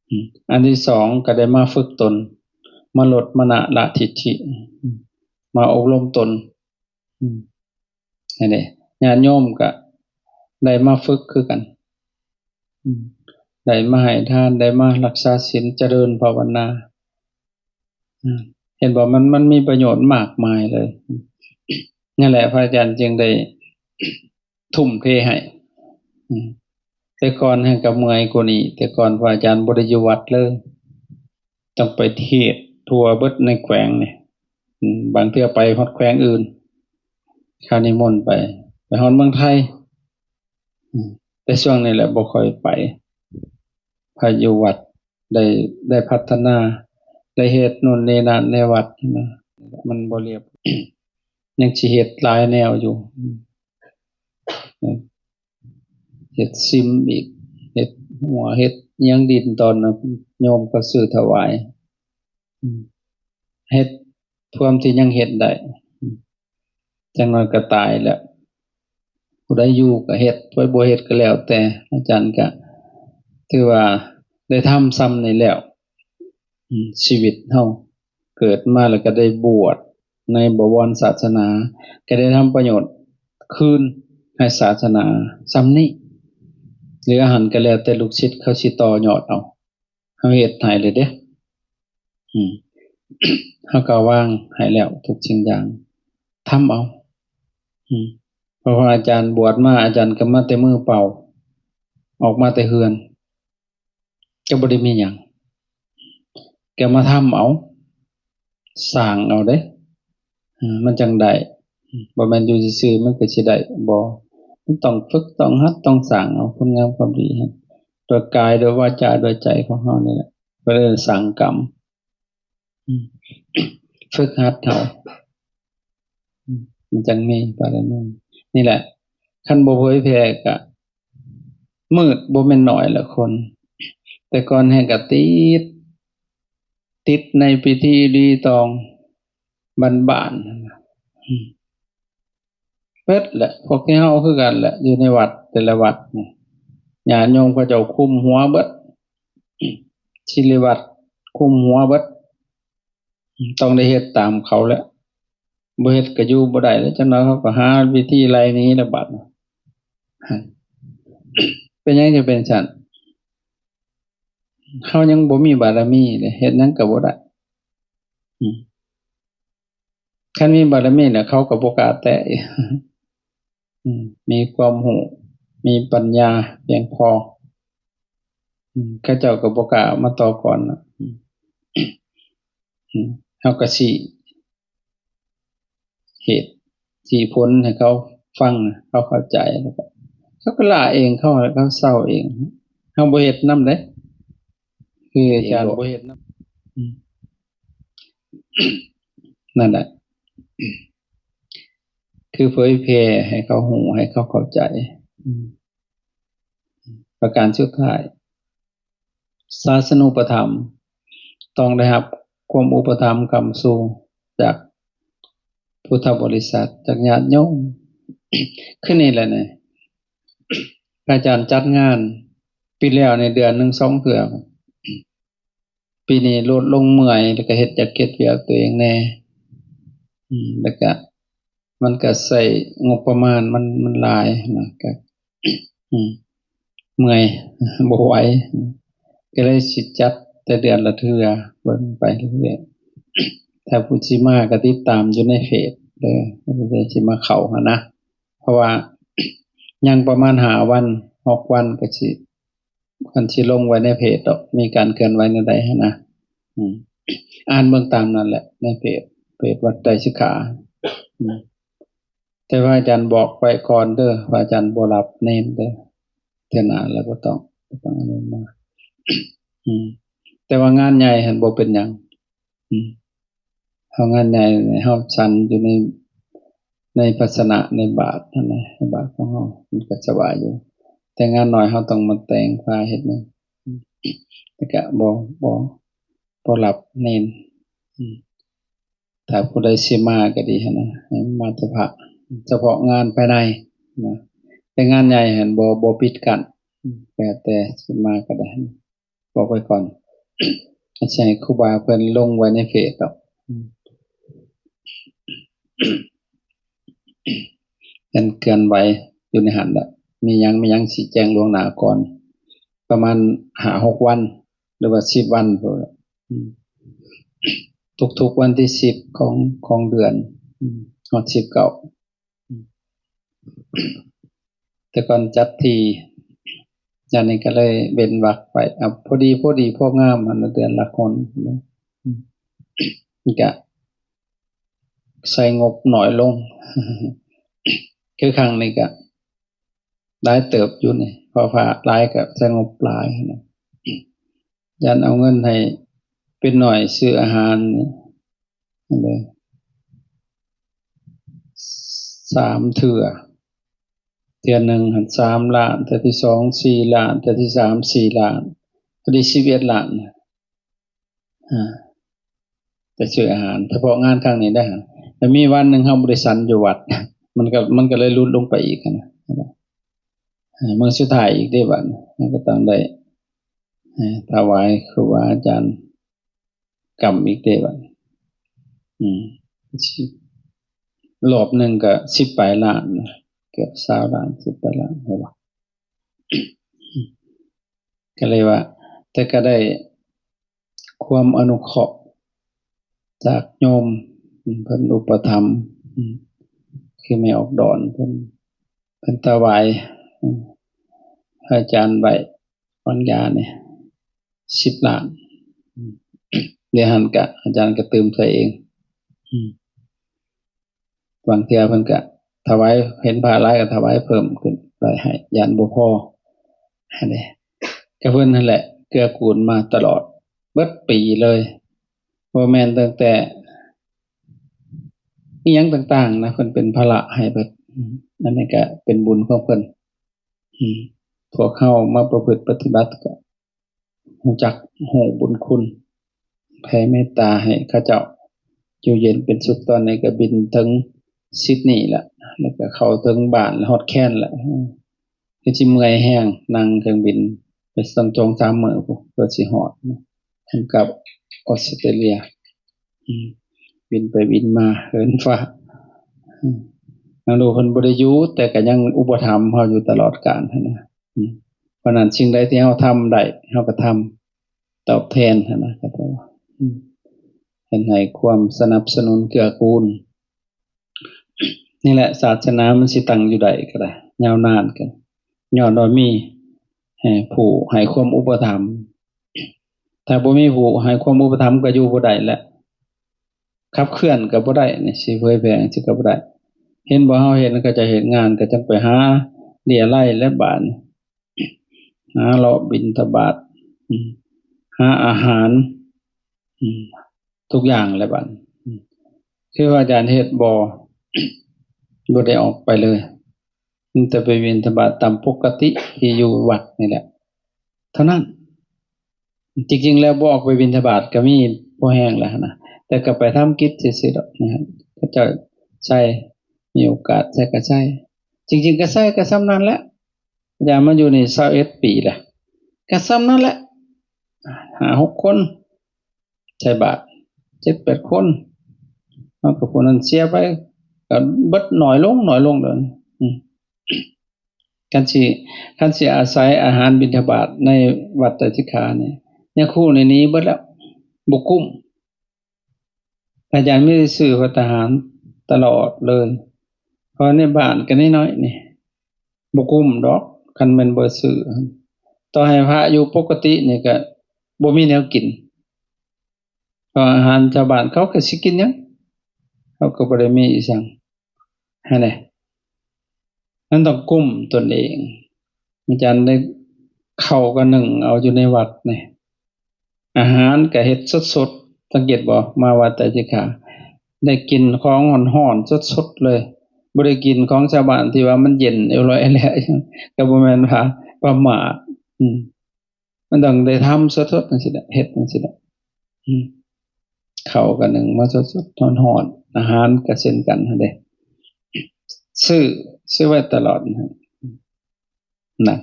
ອືມ ອັນທີສອງກໍໄດ້ມາຝຶກຕົນ ມາລົດມານະລະທິດຖິ ອືມ ມາອົບຮົມຕົນ. ອືມ ຫັ້ນເດ້ ຍາດໂຍມກະໄດ້ມາຝຶກຄືກັນ. ອືມ ໄດ້ມາໃຫ້ທານ ໄດ້ມາຮັກສາສິນ ຈະເລີນພາວະນາ. ອືມ ເຫັນບໍ່? ມັນ ມັນມີປະໂຫຍດມາກມາຍເລີຍ. ນັ້ນແຫຼະ ພະອາຈານຈຶ່ງໄດ້ ທຸ່ມເທໃຫ້. ອືມ ແຕ່ກ່ອນຫັ້ນກໍເມື່ອຍກວ່ານີ້. ແຕ່ກ່ອນພະອາຈານບໍ່ໄດ້ຢູ່ວັດເລີຍ ຕ້ອງໄປເທດທົ່ວເບິດໃນແຂວງນີ້. ອືມ ບາງເທື່ອໄປຮອດແຂວງອື່ນ ເຂົານິມົນໄປ ໄປຮອດເມືອງໄທ. ອືມ ແຕ່ຊ່ວງນີ້ແຫຼະບໍ່ຄ່ອຍໄປ ເພາະຢູ່ວັດ ໄດ້ ໄດ້ພັດທະນາ ໄດ້ເຮັດໂນ່ນນີ້ນັ້ນໃນວັດນະ ມັນບໍ່ລຽບ ຍັງຊິເຮັດຫຼາຍແນວຢູ່. ເຮັດສິມອີກ ເຮັດຫົວ ເຮັດຫຍັງ ດິນຕອນນະ ໂຍມເຂົາຊື້ຖວາຍ. ເຮັດພວມທີ່ຍັງເຮັດໄດ້. ຈັກໜ້ອຍກໍຕາຍແລ້ວ. ຜູ້ໃດຢູ່ກໍເຮັດ ຜູ້ໃດບໍ່ເຮັດກໍແລ້ວແຕ່. ອາຈານກໍຖືວ່າໄດ້ທຳຊ່ຳນີ້ແລ້ວ. ອືມ ຊີວິດເຮົາເກີດມາແລ້ວກໍໄດ້ບວດໃນບໍວອນສາສະໜາ ກໍໄດ້ທຳປະໂຫຍດຄືນໃຫ້ສາສະໜາຊ່ຳນີ້. ຫຼື ອັນຫັ້ນກໍແລ້ວແຕ່ລູກສິດເຂົາຊິຕໍ່ຍອດເອົາ. ເຮົາເຮັດໃຫ້ແລ້ວເດ້. ອືມ ເຮົາກໍວາງໃຫ້ແລ້ວທຸກສິ່ງຢ່າງ ທຳເອົາ. ອືມ ເພາະວ່າອາຈານບວດມາ ອາຈານກໍມາແຕ່ມືເປົ່າ ອອກມາແຕ່ເຮືອນ ກໍບໍ່ໄດ້ມີຫຍັງ ກໍມາທຳເອົາ ສ້າງເອົາເດ້. ເອີ ມັນຈັ່ງໄດ້. ບໍ່ແມ່ນຢູ່ຊື່ໆ ມັນກໍຊິໄດ້ ບໍ່. ມັນຕ້ອງຝຶກ ຕ້ອງຫັດ ຕ້ອງສ້າງເອົາຄຸນງາມຄວາມດີຫັ້ນ ໂດຍກາຍ ໂດຍວາຈາ ໂດຍໃຈຂອງເຮົານີ້ແຫຼະ. ເພິ່ນເອີ້ນສ້າງກຳ. ອືມ ຝຶກຫັດເຮົາ. ອືມ ມັນຈັ່ງມີບາລະມີ. ນີ້ແຫຼະ ຄັນບໍ່ເຜີຍແຜ່ກະມືດບໍ່ແມ່ນໜ້ອຍລະຄົນ. ແຕ່ກ່ອນແຮ່ງກະຕິດ ຕິດໃນພິທີລີຕອງບ້ານໆ ອືມ ເບິດແຫຼະ. ພວກທີ່ເຮົາຄືກັນແຫຼະ ຢູ່ໃນວັດແຕ່ລະວັດນີ້ ຍາດໂຍມເຂົາເຈົ້າຄຸມຫົວເບິດ ສິລິວັດຄຸມຫົວເບິດ. ຕ້ອງໄດ້ເຮັດຕາມເຂົາແຫຼະ ບໍ່ເຮັດກໍຢູ່ບໍ່ໄດ້ແລ້ວ. ຈັກໜ້ອຍເຂົາກໍຫາວິທີໄລ່ໜີແລ້ວບາດນີ້. ເປັນຫຍັງຈຶ່ງເປັນຊັ້ນ? ເຮົາຍັງບໍ່ມີບາລະມີເດ້ ເຮັດຫຍັງກໍບໍ່ໄດ້. ອືມ ຄັນມີບາລະມີແລ້ວ ເຂົາກໍບໍ່ກ້າແຕະ ອືມ ມີຄວາມຮູ້ ມີປັນຍາພຽງພໍ ອືມ ເຂົາເຈົ້າກໍບໍ່ກ້າມາຕໍ່ກ່ອນນະ ອືມ ເຮົາກໍຊີ້ເຫດຊີ້ຜົນໃຫ້ເຂົາຟັງ ເຂົາເຂົ້າໃຈ ແລ້ວກໍເຂົາກໍລາເອງ ເຂົາ ເຂົາເຊົາເອງ ເຮົາບໍ່ເຮັດນຳເດ້ ຄືອາຈານບໍ່ເຮັດນຳ ອືມ ນັ້ນແຫຼະ ຄືເຜີຍແຜ່ໃຫ້ເຂົາຮູ້ ໃຫ້ເຂົາເຂົ້າໃຈ ອືມ ປະການສຸດທ້າຍ ສາສະນູປະຖຳ ຕ້ອງໄດ້ຮັບຄວາມອຸປະຖຳຄ້ຳຊູຈາກພຸດທະບໍລິສັດ ຈາກຍາດໂຍມ ຄືນີ້ແຫຼະນະ ພະອາຈານຈັດງານ ປີແລ້ວນີ້ເດືອນໜຶ່ງສອງເທື່ອ ປີນີ້ລົດລົງ ເມື່ອຍ ແລ້ວກໍເຮັດ ຢາກເຮັດວຽກຕົວເອງແດ່ ອືມ ແລ້ວກໍມັນກໍໃຊ້ງົບປະມານມັນ ມັນຫຼາຍນະ ກໍ ອືມ ເມື່ອຍ ບໍ່ໄຫວ ກໍເລີຍຊິຈັດແຕ່ເດືອນລະເທື່ອ ເບິ່ງໄປເລື້ອຍໆ ຖ້າຜູ້ຊິມາກໍຕິດຕາມຢູ່ໃນເຟສເດີ ເດີຊິມາເຂົ້າຫັ້ນນະ ເພາະວ່າຍັງປະມານຫ້າວັນ ຫົກວັນກໍຊິ ຄັນຊິລົງໄວ້ໃນເຟສດອກ ມີການເຄື່ອນໄຫວແນວໃດຫັ້ນນະ ອືມ ອ່ານເບິ່ງຕາມນັ້ນແຫຼະ ໃນເຟສ ເຟສວັດໄຕສິກຂາ ອືມ ແຕ່ວ່າອາຈານບອກໄວ້ກ່ອນເດີ ວ່າອາຈານບໍ່ຮັບເນນເດີ ເທື່ອໜ້າແລ້ວບໍ່ຕ້ອງ ບໍ່ຕ້ອງເອົາເນນມາ ອືມ ແຕ່ວ່າງານໃຫຍ່ຫັ້ນບໍ່ເປັນຫຍັງ ອືມ ເຮົາງານໃຫຍ່ເຮົາສັນຢູ່ໃນ ໃນພາຊະນະ ໃນບາດຫັ້ນນະ ໃນບາດຂອງເຮົາ ມັນກໍສະບາຍຢູ່ ແຕ່ງານນ້ອຍເຮົາຕ້ອງມາແຕ່ງພາເຮັດຫຍັງ ແລ້ວກະບໍ່ ບໍ່ ບໍ່ຮັບເນນ ອືມ ຖ້າຜູ້ໃດຊິມາກໍດີຫັ້ນນະ ໃຫ້ມາແຕ່ພະ ສະເພາະງານພາຍໃນນະ ແຕ່ງານໃຫຍ່ຫັ້ນບໍ່ ບໍ່ປິດກັ້ນ ແລ້ວແຕ່ຊິມາກໍໄດ້ ບອກໄວ້ກ່ອນ ໃຫ້ຄູບາເພິ່ນລົງໄວ້ໃນເຟສດອກ ເພິ່ນເຄື່ອນໄຫວຢູ່ໃນຫັ້ນແຫຼະ ມີຫຍັງ ມີຫຍັງຊິແຈ້ງລ່ວງໜ້າກ່ອນ ປະມານຫ້າຫົກວັນ ຫຼືວ່າສິບວັນພຸ້ນແຫຼະ ອືມ ທຸກໆວັນທີສິບຂອງ ຂອງເດືອນ ອືມ ຮອດສິບເກົ້າ ແຕ່ກ່ອນຈັດທີ່ ອັນນີ້ກໍເລີຍເວັ້ນວັກໄປ ເອົາ ພໍດີ ພໍດີ ພໍງາມຫັ້ນນະ ເດືອນລະຄົນ ມັນກະໃຊ້ງົບໜ້ອຍລົງ ຄືຄັ້ງນີ້ກະຫຼາຍເຕີບຢູ່ນີ້ ເພາະວ່າຫຼາຍກະໃຊ້ງົບຫຼາຍນະ ຢ້ານເອົາເງິນໃຫ້ເປັນໜ້ອຍຊື້ອາຫານນີ້ ອັນນີ້ສາມເທື່ອ ເທື່ອໜຶ່ງຫັ້ນສາມລ້ານ ເທື່ອທີສອງສີ່ລ້ານ ເທື່ອທີສາມສີ່ລ້ານ ພໍດີສິບເອັດລ້ານ ອາ ໄປຊື້ອາຫານ ສະເພາະງານຄັ້ງນີ້ໄດ້ຫັ້ນ ແລ້ວມີວັນໜຶ່ງເຮົາບໍ່ໄດ້ສັນຢູ່ວັດ ມັນກໍ ມັນກໍເລີຍຫຼຸດລົງໄປອີກຫັ້ນນະ ເອີ ມື້ສຸດທ້າຍອີກເດ້ບັດນີ້ ມັນກໍຕ້ອງໄດ້ ເອີ ຖວາຍຄູບາອາຈານ ກຳອີກເດ້ບັດນີ້ ອືມ ສິບ ລອບໜຶ່ງກໍສິບປາຍລ້ານນະ ເກືອບຊາວລ້ານ ສິບປາຍລ້ານ ເຫັນບໍ່? ກໍເລີຍວ່າ ແຕ່ກໍໄດ້ຄວາມອະນຸເຄາະຈາກໂຍມ ເພິ່ນອຸປະຖຳ ອືມ ຄືແມ່ອອກດອນ ເພິ່ນ ເພິ່ນຖວາຍ ອືມ ພະອາຈານໄວ້ ວາງຢານີ້ສິບລ້ານ ອືມ ດຽວຫັ້ນກະອາຈານກະຕື່ມໃສ່ເອງ ອືມ ບາງເທື່ອເພິ່ນກະຖວາຍ ເຫັນພະຫຼາຍກະຖວາຍເພີ່ມຂຶ້ນໄປໃຫ້ ຢ້ານບໍ່ພໍຫັ້ນເດ້ ກະເພິ່ນຫັ້ນແຫຼະເກື້ອກູນມາຕະຫຼອດເບິດປີເລີຍ ບໍ່ແມ່ນຕັ້ງແຕ່ອີ່ຫຍັງຕ່າງໆນະ ເພິ່ນເປັນພາລະໃຫ້ເບິດ ອືມ ອັນນີ້ກະເປັນບຸນຂອງເພິ່ນ ອືມ ພວກເຮົາມາປະພຶດປະຕິບັດກໍຮູ້ຈັກຮູ້ບຸນຄຸນ ແຜ່ເມດຕາໃຫ້ເຂົາເຈົ້າຢູ່ເຢັນເປັນສຸກ. ຕອນນີ້ກໍບິນເຖິງຊິດນີລະ ແລ້ວກໍເຂົ້າເຖິງບ້ານ ແລ້ວຮອດແຄນລະ ອືມ ຄືຊິເມື່ອຍແຮງ ນັ່ງເຄື່ອງບິນໄປສອງສາມມື້ພຸ້ນ ກວ່າຊິຮອດ ກັບອອສເຕຣເລຍ ອືມ ບິນໄປບິນມາເຫີນຟ້າ ອືມ ນາງດູເພິ່ນບໍ່ໄດ້ຢູ່ ແຕ່ກໍຍັງອຸປະຖຳເຮົາຢູ່ຕະຫຼອດການຫັ້ນນະ ອືມ ເພາະນັ້ນສິ່ງໃດທີ່ເຮົາທຳໄດ້ ເຮົາກໍທຳຕອບແທນຫັ້ນນະ ອືມ ເພິ່ນໃຫ້ຄວາມສະໜັບສະໜູນເກື້ອກູນ ນີ້ແຫຼະ ສາສະໜາມັນຊິຕັ້ງຢູ່ໄດ້ກໍໄດ້ ຍາວນານກໍຍ້ອນວ່າມີ ເອີ ຜູ້ໃຫ້ຄວາມອຸປະຖຳ. ຖ້າບໍ່ມີຜູ້ໃຫ້ຄວາມອຸປະຖຳກໍຢູ່ບໍ່ໄດ້ແຫຼະ ຂັບເຄື່ອນກໍບໍ່ໄດ້ນີ້ ຊິເຜີຍແຜ່ຈັ່ງຊີ້ກໍບໍ່ໄດ້. ເຫັນບໍ່ ເຮົາເຫັນເຂົາເຈົ້າເຮັດງານ ກໍຈັ່ງໄປຫາເລຍໄລແລະບາດນີ້ ຫາເລາະບິນທະບາດ ອາ ຫາອາຫານ ອາ ທຸກຢ່າງແຫຼະບາດນີ້. ອາ ຄືວ່າອາຈານເຮັດບໍ່ ບໍ່ໄດ້ອອກໄປເລີຍ ມີແຕ່ໄປບິນທະບາດຕາມປົກກະຕິທີ່ຢູ່ວັດນີ້ແຫຼະເທົ່ານັ້ນ. ຈິງໆແລ້ວບໍ່ອອກໄປບິນທະບາດກໍມີພໍແຮງແລ້ວຫັ້ນນະ ແຕ່ກໍໄປທຳກິດຊື່ໆດອກນະ ເຂົາເຈົ້າໃສ່ ມີໂອກາດໃສ່ກໍໃສ່ ຈິງໆກໍໃສ່ກໍສ່ຳນັ້ນແຫຼະ. ອາຈານມາຢູ່ນີ້ຊາວເອັດປີແລ້ວ ກໍສ່ຳນັ້ນແຫຼະ ຫ້າຫົກຄົນ ໃສ່ບາດເຈັດແປດຄົນ ເຮົາກໍຜູ້ນັ້ນເສຍໄປ ກໍເບິດໜ້ອຍລົງ ໜ້ອຍລົງເດີ. ອືມ ຄັນຊິ ຄັນຊິອາໄສອາຫານບິນທະບາດໃນວັດໄຕສິກຂານີ້ ຍາຄູນີ້ໜີເບິດແລ້ວ ບໍ່ກຸ້ມ. ອາຈານມີແຕ່ຊື້ພັດຕາຫານຕະຫຼອດເລີຍ ເພາະໃນບ້ານກໍນ້ອຍໆນີ້ ບໍ່ກຸ້ມດອກ ຄັນແມ່ນບໍ່ຊື້ ຕໍ່ໃຫ້ພະຢູ່ປົກກະຕິນີ້ກໍບໍ່ມີແນວກິນ ເພາະອາຫານຊາວບ້ານເຂົາກໍຊິກິນຫຍັງ ເຂົາກໍບໍ່ໄດ້ມີອີ່ຫຍັງຫັ້ນແຫຼະ. ມັນຕ້ອງກຸ້ມຕົນເອງ. ອາຈານໄດ້ເຂົ້າກໍໜຶ້ງເອົາຢູ່ໃນວັດນີ້ ອາຫານກໍເຮັດສົດໆ ສັງເກດບໍ່ ມາວັດໄຕສິກຂາ ໄດ້ກິນຂອງຮ້ອນໆ ສົດໆເລີຍ ບໍ່ໄດ້ກິນຂອງຊາວບ້ານທີ່ວ່າມັນເຢັນຢູ່ແລ້ວ ກໍບໍ່ແມ່ນວ່າປະໝາດ. ອືມ ມັນຕ້ອງໄດ້ທຳສົດໆຈັ່ງຊີ້ແຫຼະ ເຮັດຈັ່ງຊີ້ແຫຼະ. ອືມ ເຂົ້າກໍໜຶ້ງມາສົດໆ ຮ້ອນໆ ອາຫານກໍເຊັ່ນກັນຫັ້ນເດ້ ຊື້ ຊື້ໄວ້ຕະຫຼອດຫັ້ນນະ.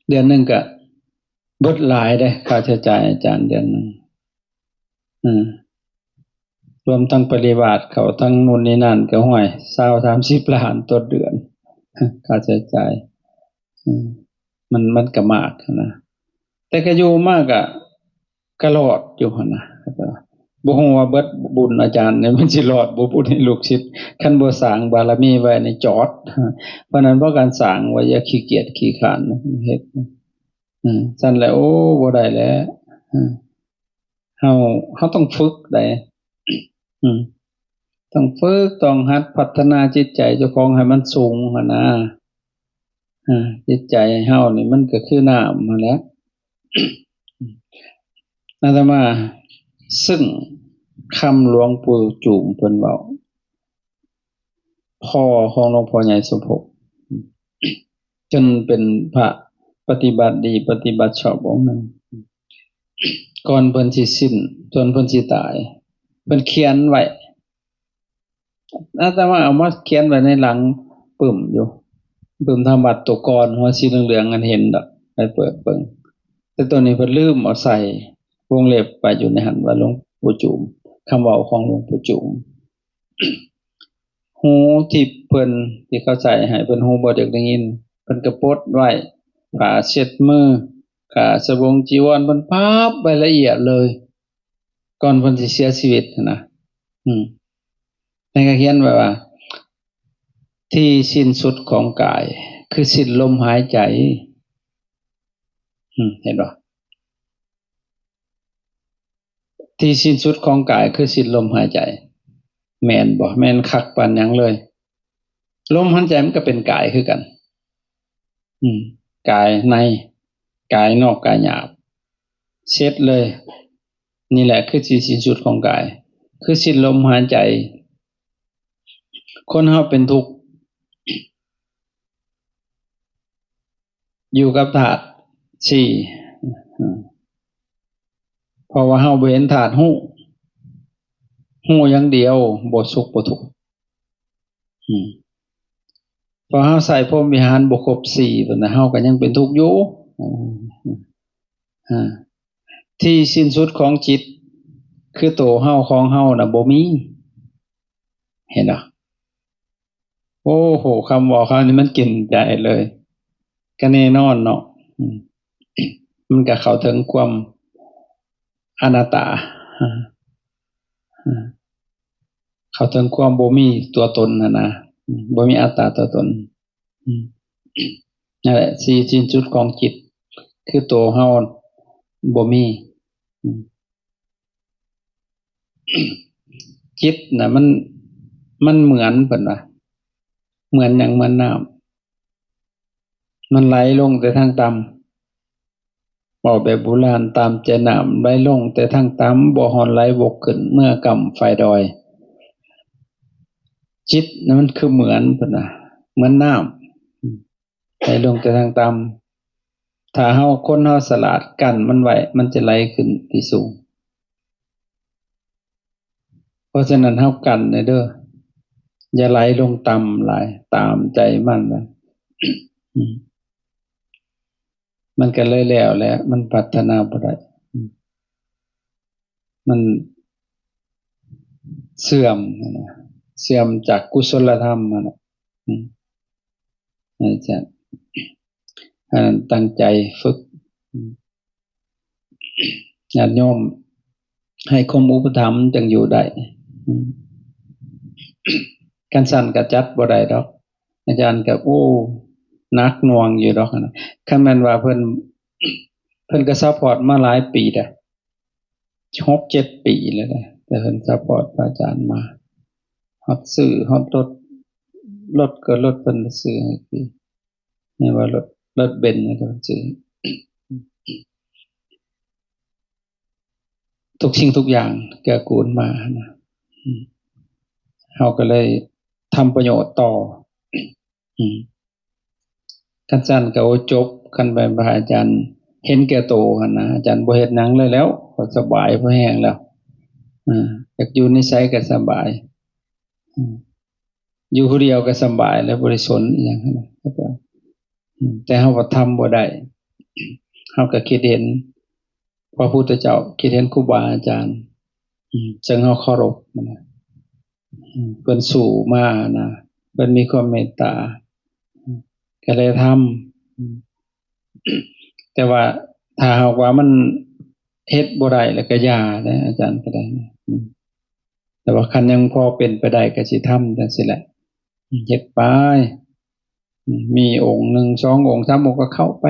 ເດືອນໜຶ່ງກໍເບິດຫຼາຍເດ້ ຄ່າໃຊ້ຈ່າຍອາຈານເດືອນໜຶ່ງ ອືມ ລວມທັງປະລິວາດເຂົ້າ ທັງນູ້ນນີ້ນັ້ນ ກໍ ຫ້ວຍ ຊາວ ສາມສິບລ້ານຕໍ່ເດືອນ ຄ່າໃຊ້ຈ່າຍ. ອືມ ມັນ ມັນກໍມາກຫັ້ນນະ ແຕ່ກໍຢູ່ມາກໍ ກໍລອດຢູ່ຫັ້ນນະ. ບໍ່ຮູ້ວ່າເບິດບຸນອາຈານນີ້ ມັນຊິລອດບໍ່ບຸນໃຫ້ລູກສິດ. ຄັນບໍ່ສ້າງບາລະມີໄວ້ນີ້ຈອດ. ເພາະນັ້ນ ເພາະການສ້າງໄວ້ ຢ່າຂີ້ກຽດຂີ້ຄ້ານເຮັດ. ອືມ ຊັ້ນແຫຼະ ໂອ້ ບໍ່ໄດ້ແຫຼະ. ອືມ ເຮົາ ເຮົາຕ້ອງຝຶກໃດ໋. ອືມ ຕ້ອງຝຶກ ຕ້ອງຫັດພັດທະນາຈິດໃຈເຈົ້າຂອງໃຫ້ມັນສູງຫັ້ນນະ. ອາ ຈິດໃຈເຮົານີ້ມັນກໍຄືນ້ຳຫັ້ນແຫຼະ. ອາດຕະມາ ຊຶ່ງຄຳຫຼວງປູ່ຈູມເພິ່ນເວົ້າ ພໍ່ຂອງຫຼວງພໍ່ໃຫຍ່ສົມພົບ ຈົນເປັນພະປະຕິບັດດີ ປະຕິບັດຊອບອົງໜຶ່ງ ກ່ອນເພິ່ນຊິສິ້ນ ຈົນເພິ່ນຊິຕາຍ ເພິ່ນຂຽນໄວ້. ອາດຕະມາເອົາມາຂຽນໄວ້ໃນຫຼັງປຶ້ມຢູ່ ປຶ້ມທຳວັດໂຕກ່ອນ ຫົວສີເຫຼືອງໆ ອັນເຫັນດອກ ໄປເປີດເບິ່ງ. ແຕ່ໂຕນີ້ເພິ່ນລືມເອົາໃສ່ວົງເລັບໄປຢູ່ໃນຫັ້ນ ວ່າຫຼວງປູ່ຈູມ ຄຳເວົ້າຂອງຫຼວງປູ່ຈູມ. ຫູທີ່ເພິ່ນ ທີ່ເຂົາໃສ່ໃຫ້ເພິ່ນຫູບໍ່ຢາກໄດ້ຍິນ ເພິ່ນກໍປົດໄວ້ ຜ້າເຊັດມື ຜ້າສະບົງຈີວອນ ເພິ່ນພັບໄວ້ລະອຽດເລີຍ ກ່ອນເພິ່ນຊິເສຍຊີວິດຫັ້ນນະ. ອືມ ໃນກະຂຽນໄວ້ວ່າ ທີ່ສິ້ນສຸດຂອງກາຍ ຄືສິ້ນລົມຫາຍໃຈ. ອືມ ເຫັນບໍ່? ທີ່ສິ້ນສຸດຂອງກາຍຄືສິ້ນລົມຫາຍໃຈ ແມ່ນບໍ່? ແມ່ນຄັກປານຫຍັງເລີຍ. ລົມຫາຍໃຈມັນກໍເປັນກາຍຄືກັນ. ອືມ ກາຍໃນ ກາຍນອກ ກາຍຫຍາບ ເສັດເລີຍ. ນີ້ແຫຼະຄືທີ່ສິ້ນສຸດຂອງກາຍ ຄືສິ້ນລົມຫາຍໃຈ. ຄົນເຮົາເປັນທຸກ ຢູ່ກັບທາດສີ່ ເພາະວ່າເຮົາບໍ່ເຫັນທາດຮູ້ ຮູ້ຢ່າງດຽວ ບໍ່ສຸກບໍ່ທຸກ. ອືມ ເພາະເຮົາໃຊ້ພົມວິຫານບໍ່ຄົບສີ່ ເພິ່ນນະ ເຮົາກໍຍັງເປັນທຸກຢູ່. ອາ ທີ່ສິ້ນສຸດຂອງຈິດ ຄືໂຕເຮົາ ຂອງເຮົານະ ບໍ່ມີ. ເຫັນບໍ່? ໂອ້ໂຫ ຄຳເວົ້າຄຳນີ້ມັນກິນໃຈເລີຍ ກໍແນ່ນອນເນາະ. ອືມ ມັນກໍເຂົ້າເຖິງຄວາມອະນັດຕາ. ອາ ອາ ເຂົ້າເຖິງຄວາມບໍ່ມີຕົວຕົນຫັ້ນນະ ອືມ ບໍ່ມີອັດຕາຕົວຕົນ. ອືມ ນັ້ນແຫຼະ ທີ່ສິ້ນສຸດຂອງຈິດ ຄືໂຕເຮົາບໍ່ມີ. ອືມ ຈິດນະ ມັນ ມັນເໝືອນ ເພິ່ນວ່າ ເໝືອນຫຍັງ? ເໝືອນນ້ຳ ມັນໄຫຼລົງແຕ່ທາງຕ່ຳ ເວົ້າແບບບູຮານ ຕາມໃຈນ້ຳໄຫຼລົງແຕ່ທາງຕ່ຳ ບໍ່ຮ້ອນໄຫຼບົກຂຶ້ນເມືອກຳຝາຍດອຍ. ຈິດນະ ມັນຄືເໝືອນ ເພິ່ນວ່າ ເໝືອນນ້ຳ ໄຫຼລົງແຕ່ທາງຕ່ຳ. ຖ້າເຮົາ ຄົນເຮົາສະຫຼາດກັ້ນມັນໄວ້ ມັນຈະໄຫຼຂຶ້ນທີ່ສູງ. ເພາະສະນັ້ນເຮົາກັ້ນແດ່ເດີ ຢ່າໄຫຼລົງຕ່ຳຫຼາຍ ຕາມໃຈມັນນະ ອືມ ມັນກໍເລີຍແລ້ວແຫຼະ ມັນພັດທະນາບໍ່ໄດ້ ອືມ ມັນເສື່ອມຫັ້ນນະ ເສື່ອມຈາກກຸສົນລະທຳຫັ້ນນະ ອືມ ໃຫ້ຈະ ອັນນັ້ນຕັ້ງໃຈຝຶກ ອືມ ຍາດໂຍມໃຫ້ຄວາມອຸປະຖຳຈັ່ງຢູ່ໄດ້ ອືມ ຄັນຊັ້ນກໍຈັດບໍ່ໄດ້ດອກ ອາຈານກໍ ໂອ້ ໜັກໜ່ວງຢູ່ດອກນະ. ຄັນແມ່ນວ່າເພິ່ນ ເພິ່ນກໍຊັບພອດມາຫຼາຍປີແລ້ວ ຫົກເຈັດປີແລ້ວເດ້ ແຕ່ເພິ່ນຊັບພອດພະອາຈານມາ ຮອດຊື້ຮອດລົດ ລົດກໍລົດເພິ່ນຊື້ໃຫ້ ແມ່ນວ່າລົດ ລົດເບັນນະ ກໍຊື້ ທຸກສິ່ງທຸກຢ່າງເກື້ອກູນມານະ ອືມ ເຮົາກໍເລີຍທຳປະໂຫຍດຕໍ່ ອືມ ຄັນຊັ້ນກໍ ໂອ້ ຈົບ ຄັນແມ່ນວ່າອາຈານເຫັນແກ່ໂຕຫັ້ນນະ ອາຈານບໍ່ເຮັດຫຍັງເລີຍແລ້ວ ຂ້ອຍສະບາຍພໍແຮງແລ້ວ ອາ ຢາກຢູ່ໃນໃສກໍສະບາຍ ອືມ ຢູ່ຜູ້ດຽວກໍສະບາຍແລ້ວ ບໍ່ໄດ້ສົນອີ່ຫຍັງຫັ້ນນະ ອືມ ແຕ່ເຮົາກໍທຳບໍ່ໄດ້ ເຮົາກໍຄິດເຫັນພະພຸດທະເຈົ້າ ຄິດເຫັນຄູບາອາຈານ ອືມ ເຊິ່ງເຮົາເຄົາລົບນະ ອືມ ເພິ່ນສູ້ມານະ ເພິ່ນມີຄວາມເມດຕາ ອືມ ກໍເລີຍທຳ ອືມ ແຕ່ວ່າຖ້າຫາກວ່າມັນເຮັດບໍ່ໄດ້ ແລ້ວກໍຢ່າເດ້ ອາຈານກໍໄດ້ ອືມ ແຕ່ວ່າຄັນຍັງພໍເປັນໄປໄດ້ກໍຊິທຳຈັ່ງຊີ້ແຫຼະ ເຮັດໄປ ມີອົງໜຶ່ງສອງອົງສາມອົງກໍເຂົ້າໄປ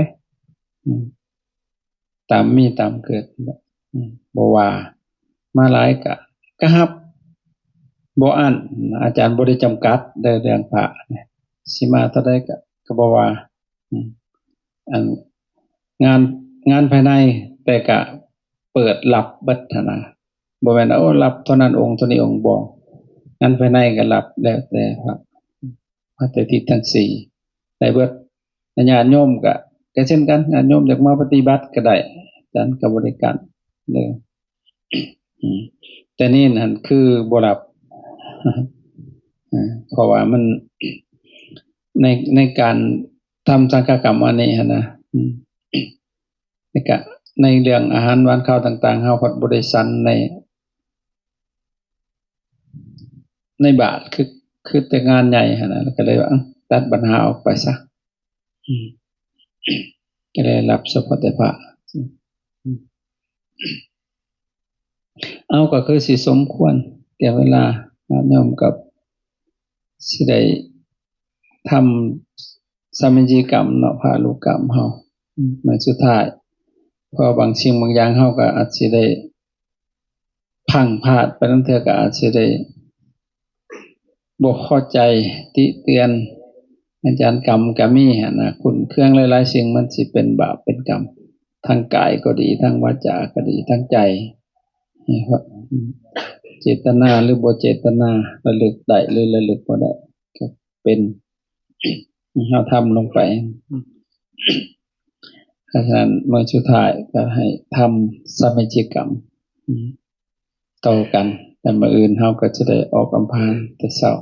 ຕາມມີຕາມເກີດ ບໍ່ວ່າ ມາຫຼາຍກະ ກະຮັບ ບໍ່ອັ້ນ ອາຈານບໍ່ໄດ້ຈຳກັດເດີ ເລື່ອງພະ ຊິມາເທົ່າໃດກະ ກະບໍ່ວ່າ ອືມ ອັນ ງານ ງານພາຍໃນ ແຕ່ກະເປີດຮັບເບິດຫັ້ນນະ ບໍ່ແມ່ນວ່າ ໂອ້ ຮັບເທົ່ານັ້ນອົງ ເທົ່ານີ້ອົງ ບໍ່ ງານພາຍໃນກະຮັບ ແລ້ວແຕ່ພະ ມາແຕ່ທິດທັງສີ່ ໄດ້ເບິດ ແລະ ຍາດໂຍມກະ ກະເຊັ່ນກັນ ຍາດໂຍມຢາກມາປະຕິບັດກະໄດ້ ອາຈານກະບໍ່ໄດ້ກັ້ນເດີ ອືມ ແຕ່ເນນຫັ້ນຄືບໍ່ຮັບ ເພາະວ່າມັນ ໃນ ໃນການທຳສັງຄະກຳອັນນີ້ຫັ້ນນະ ອືມ ແລ້ວກະໃນເລື່ອງອາຫານຫວານຄາວຕ່າງໆ ເຮົາພັດບໍ່ໄດ້ສັນໃນ ໃນບາດ ຄື ຄືແຕ່ງານໃຫຍ່ຫັ້ນນະ ກໍເລີຍວ່າ ເອີ ຕັດບັນຫາອອກໄປຊະ ອືມ ກໍເລີຍຮັບສະເພາະແຕ່ພະ ອືມ ເອົາ ກໍຄືຊິສົມຄວນແກ່ເວລາ ຍາດໂຍມກໍຊິໄດ້ທຳ ສາມີຈິກຳເນາະ ພະລູກກຳເຮົາ ອືມ ມື້ສຸດທ້າຍ ເພາະວ່າບາງສິ່ງບາງຢ່າງເຮົາກໍອາດຊິໄດ້ພລັ້ງພາດໄປ ລາງເທື່ອກໍອາດຊິໄດ້ບໍ່ພໍໃຈ ຕິເຕືອນ ອາຈານກຳກໍມີຫັ້ນນະ ຂຸ້ນເຄືອງຫຼາຍໆສິ່ງ ມັນຊິເປັນບາບເປັນກຳ ທາງກາຍກໍດີ ທາງວາຈາກໍດີ ທາງໃຈ ເຈດຕະນາ ຫຼື ບໍ່ເຈດຕະນາ ລະລຶກໄດ້ ຫຼື ລະລຶກບໍ່ໄດ້ ກໍ ເປັນ ເຮົາທຳລົງໄປ ເພາະສະນັ້ນ ມື້ສຸດທ້າຍກໍໃຫ້ທຳສາມີຈິກຳ ອືມ ຕໍ່ກັນ ແຕ່ມື້ອື່ນເຮົາກໍຈະໄດ້ອອກອຳພານແຕ່ເຊົ້າ.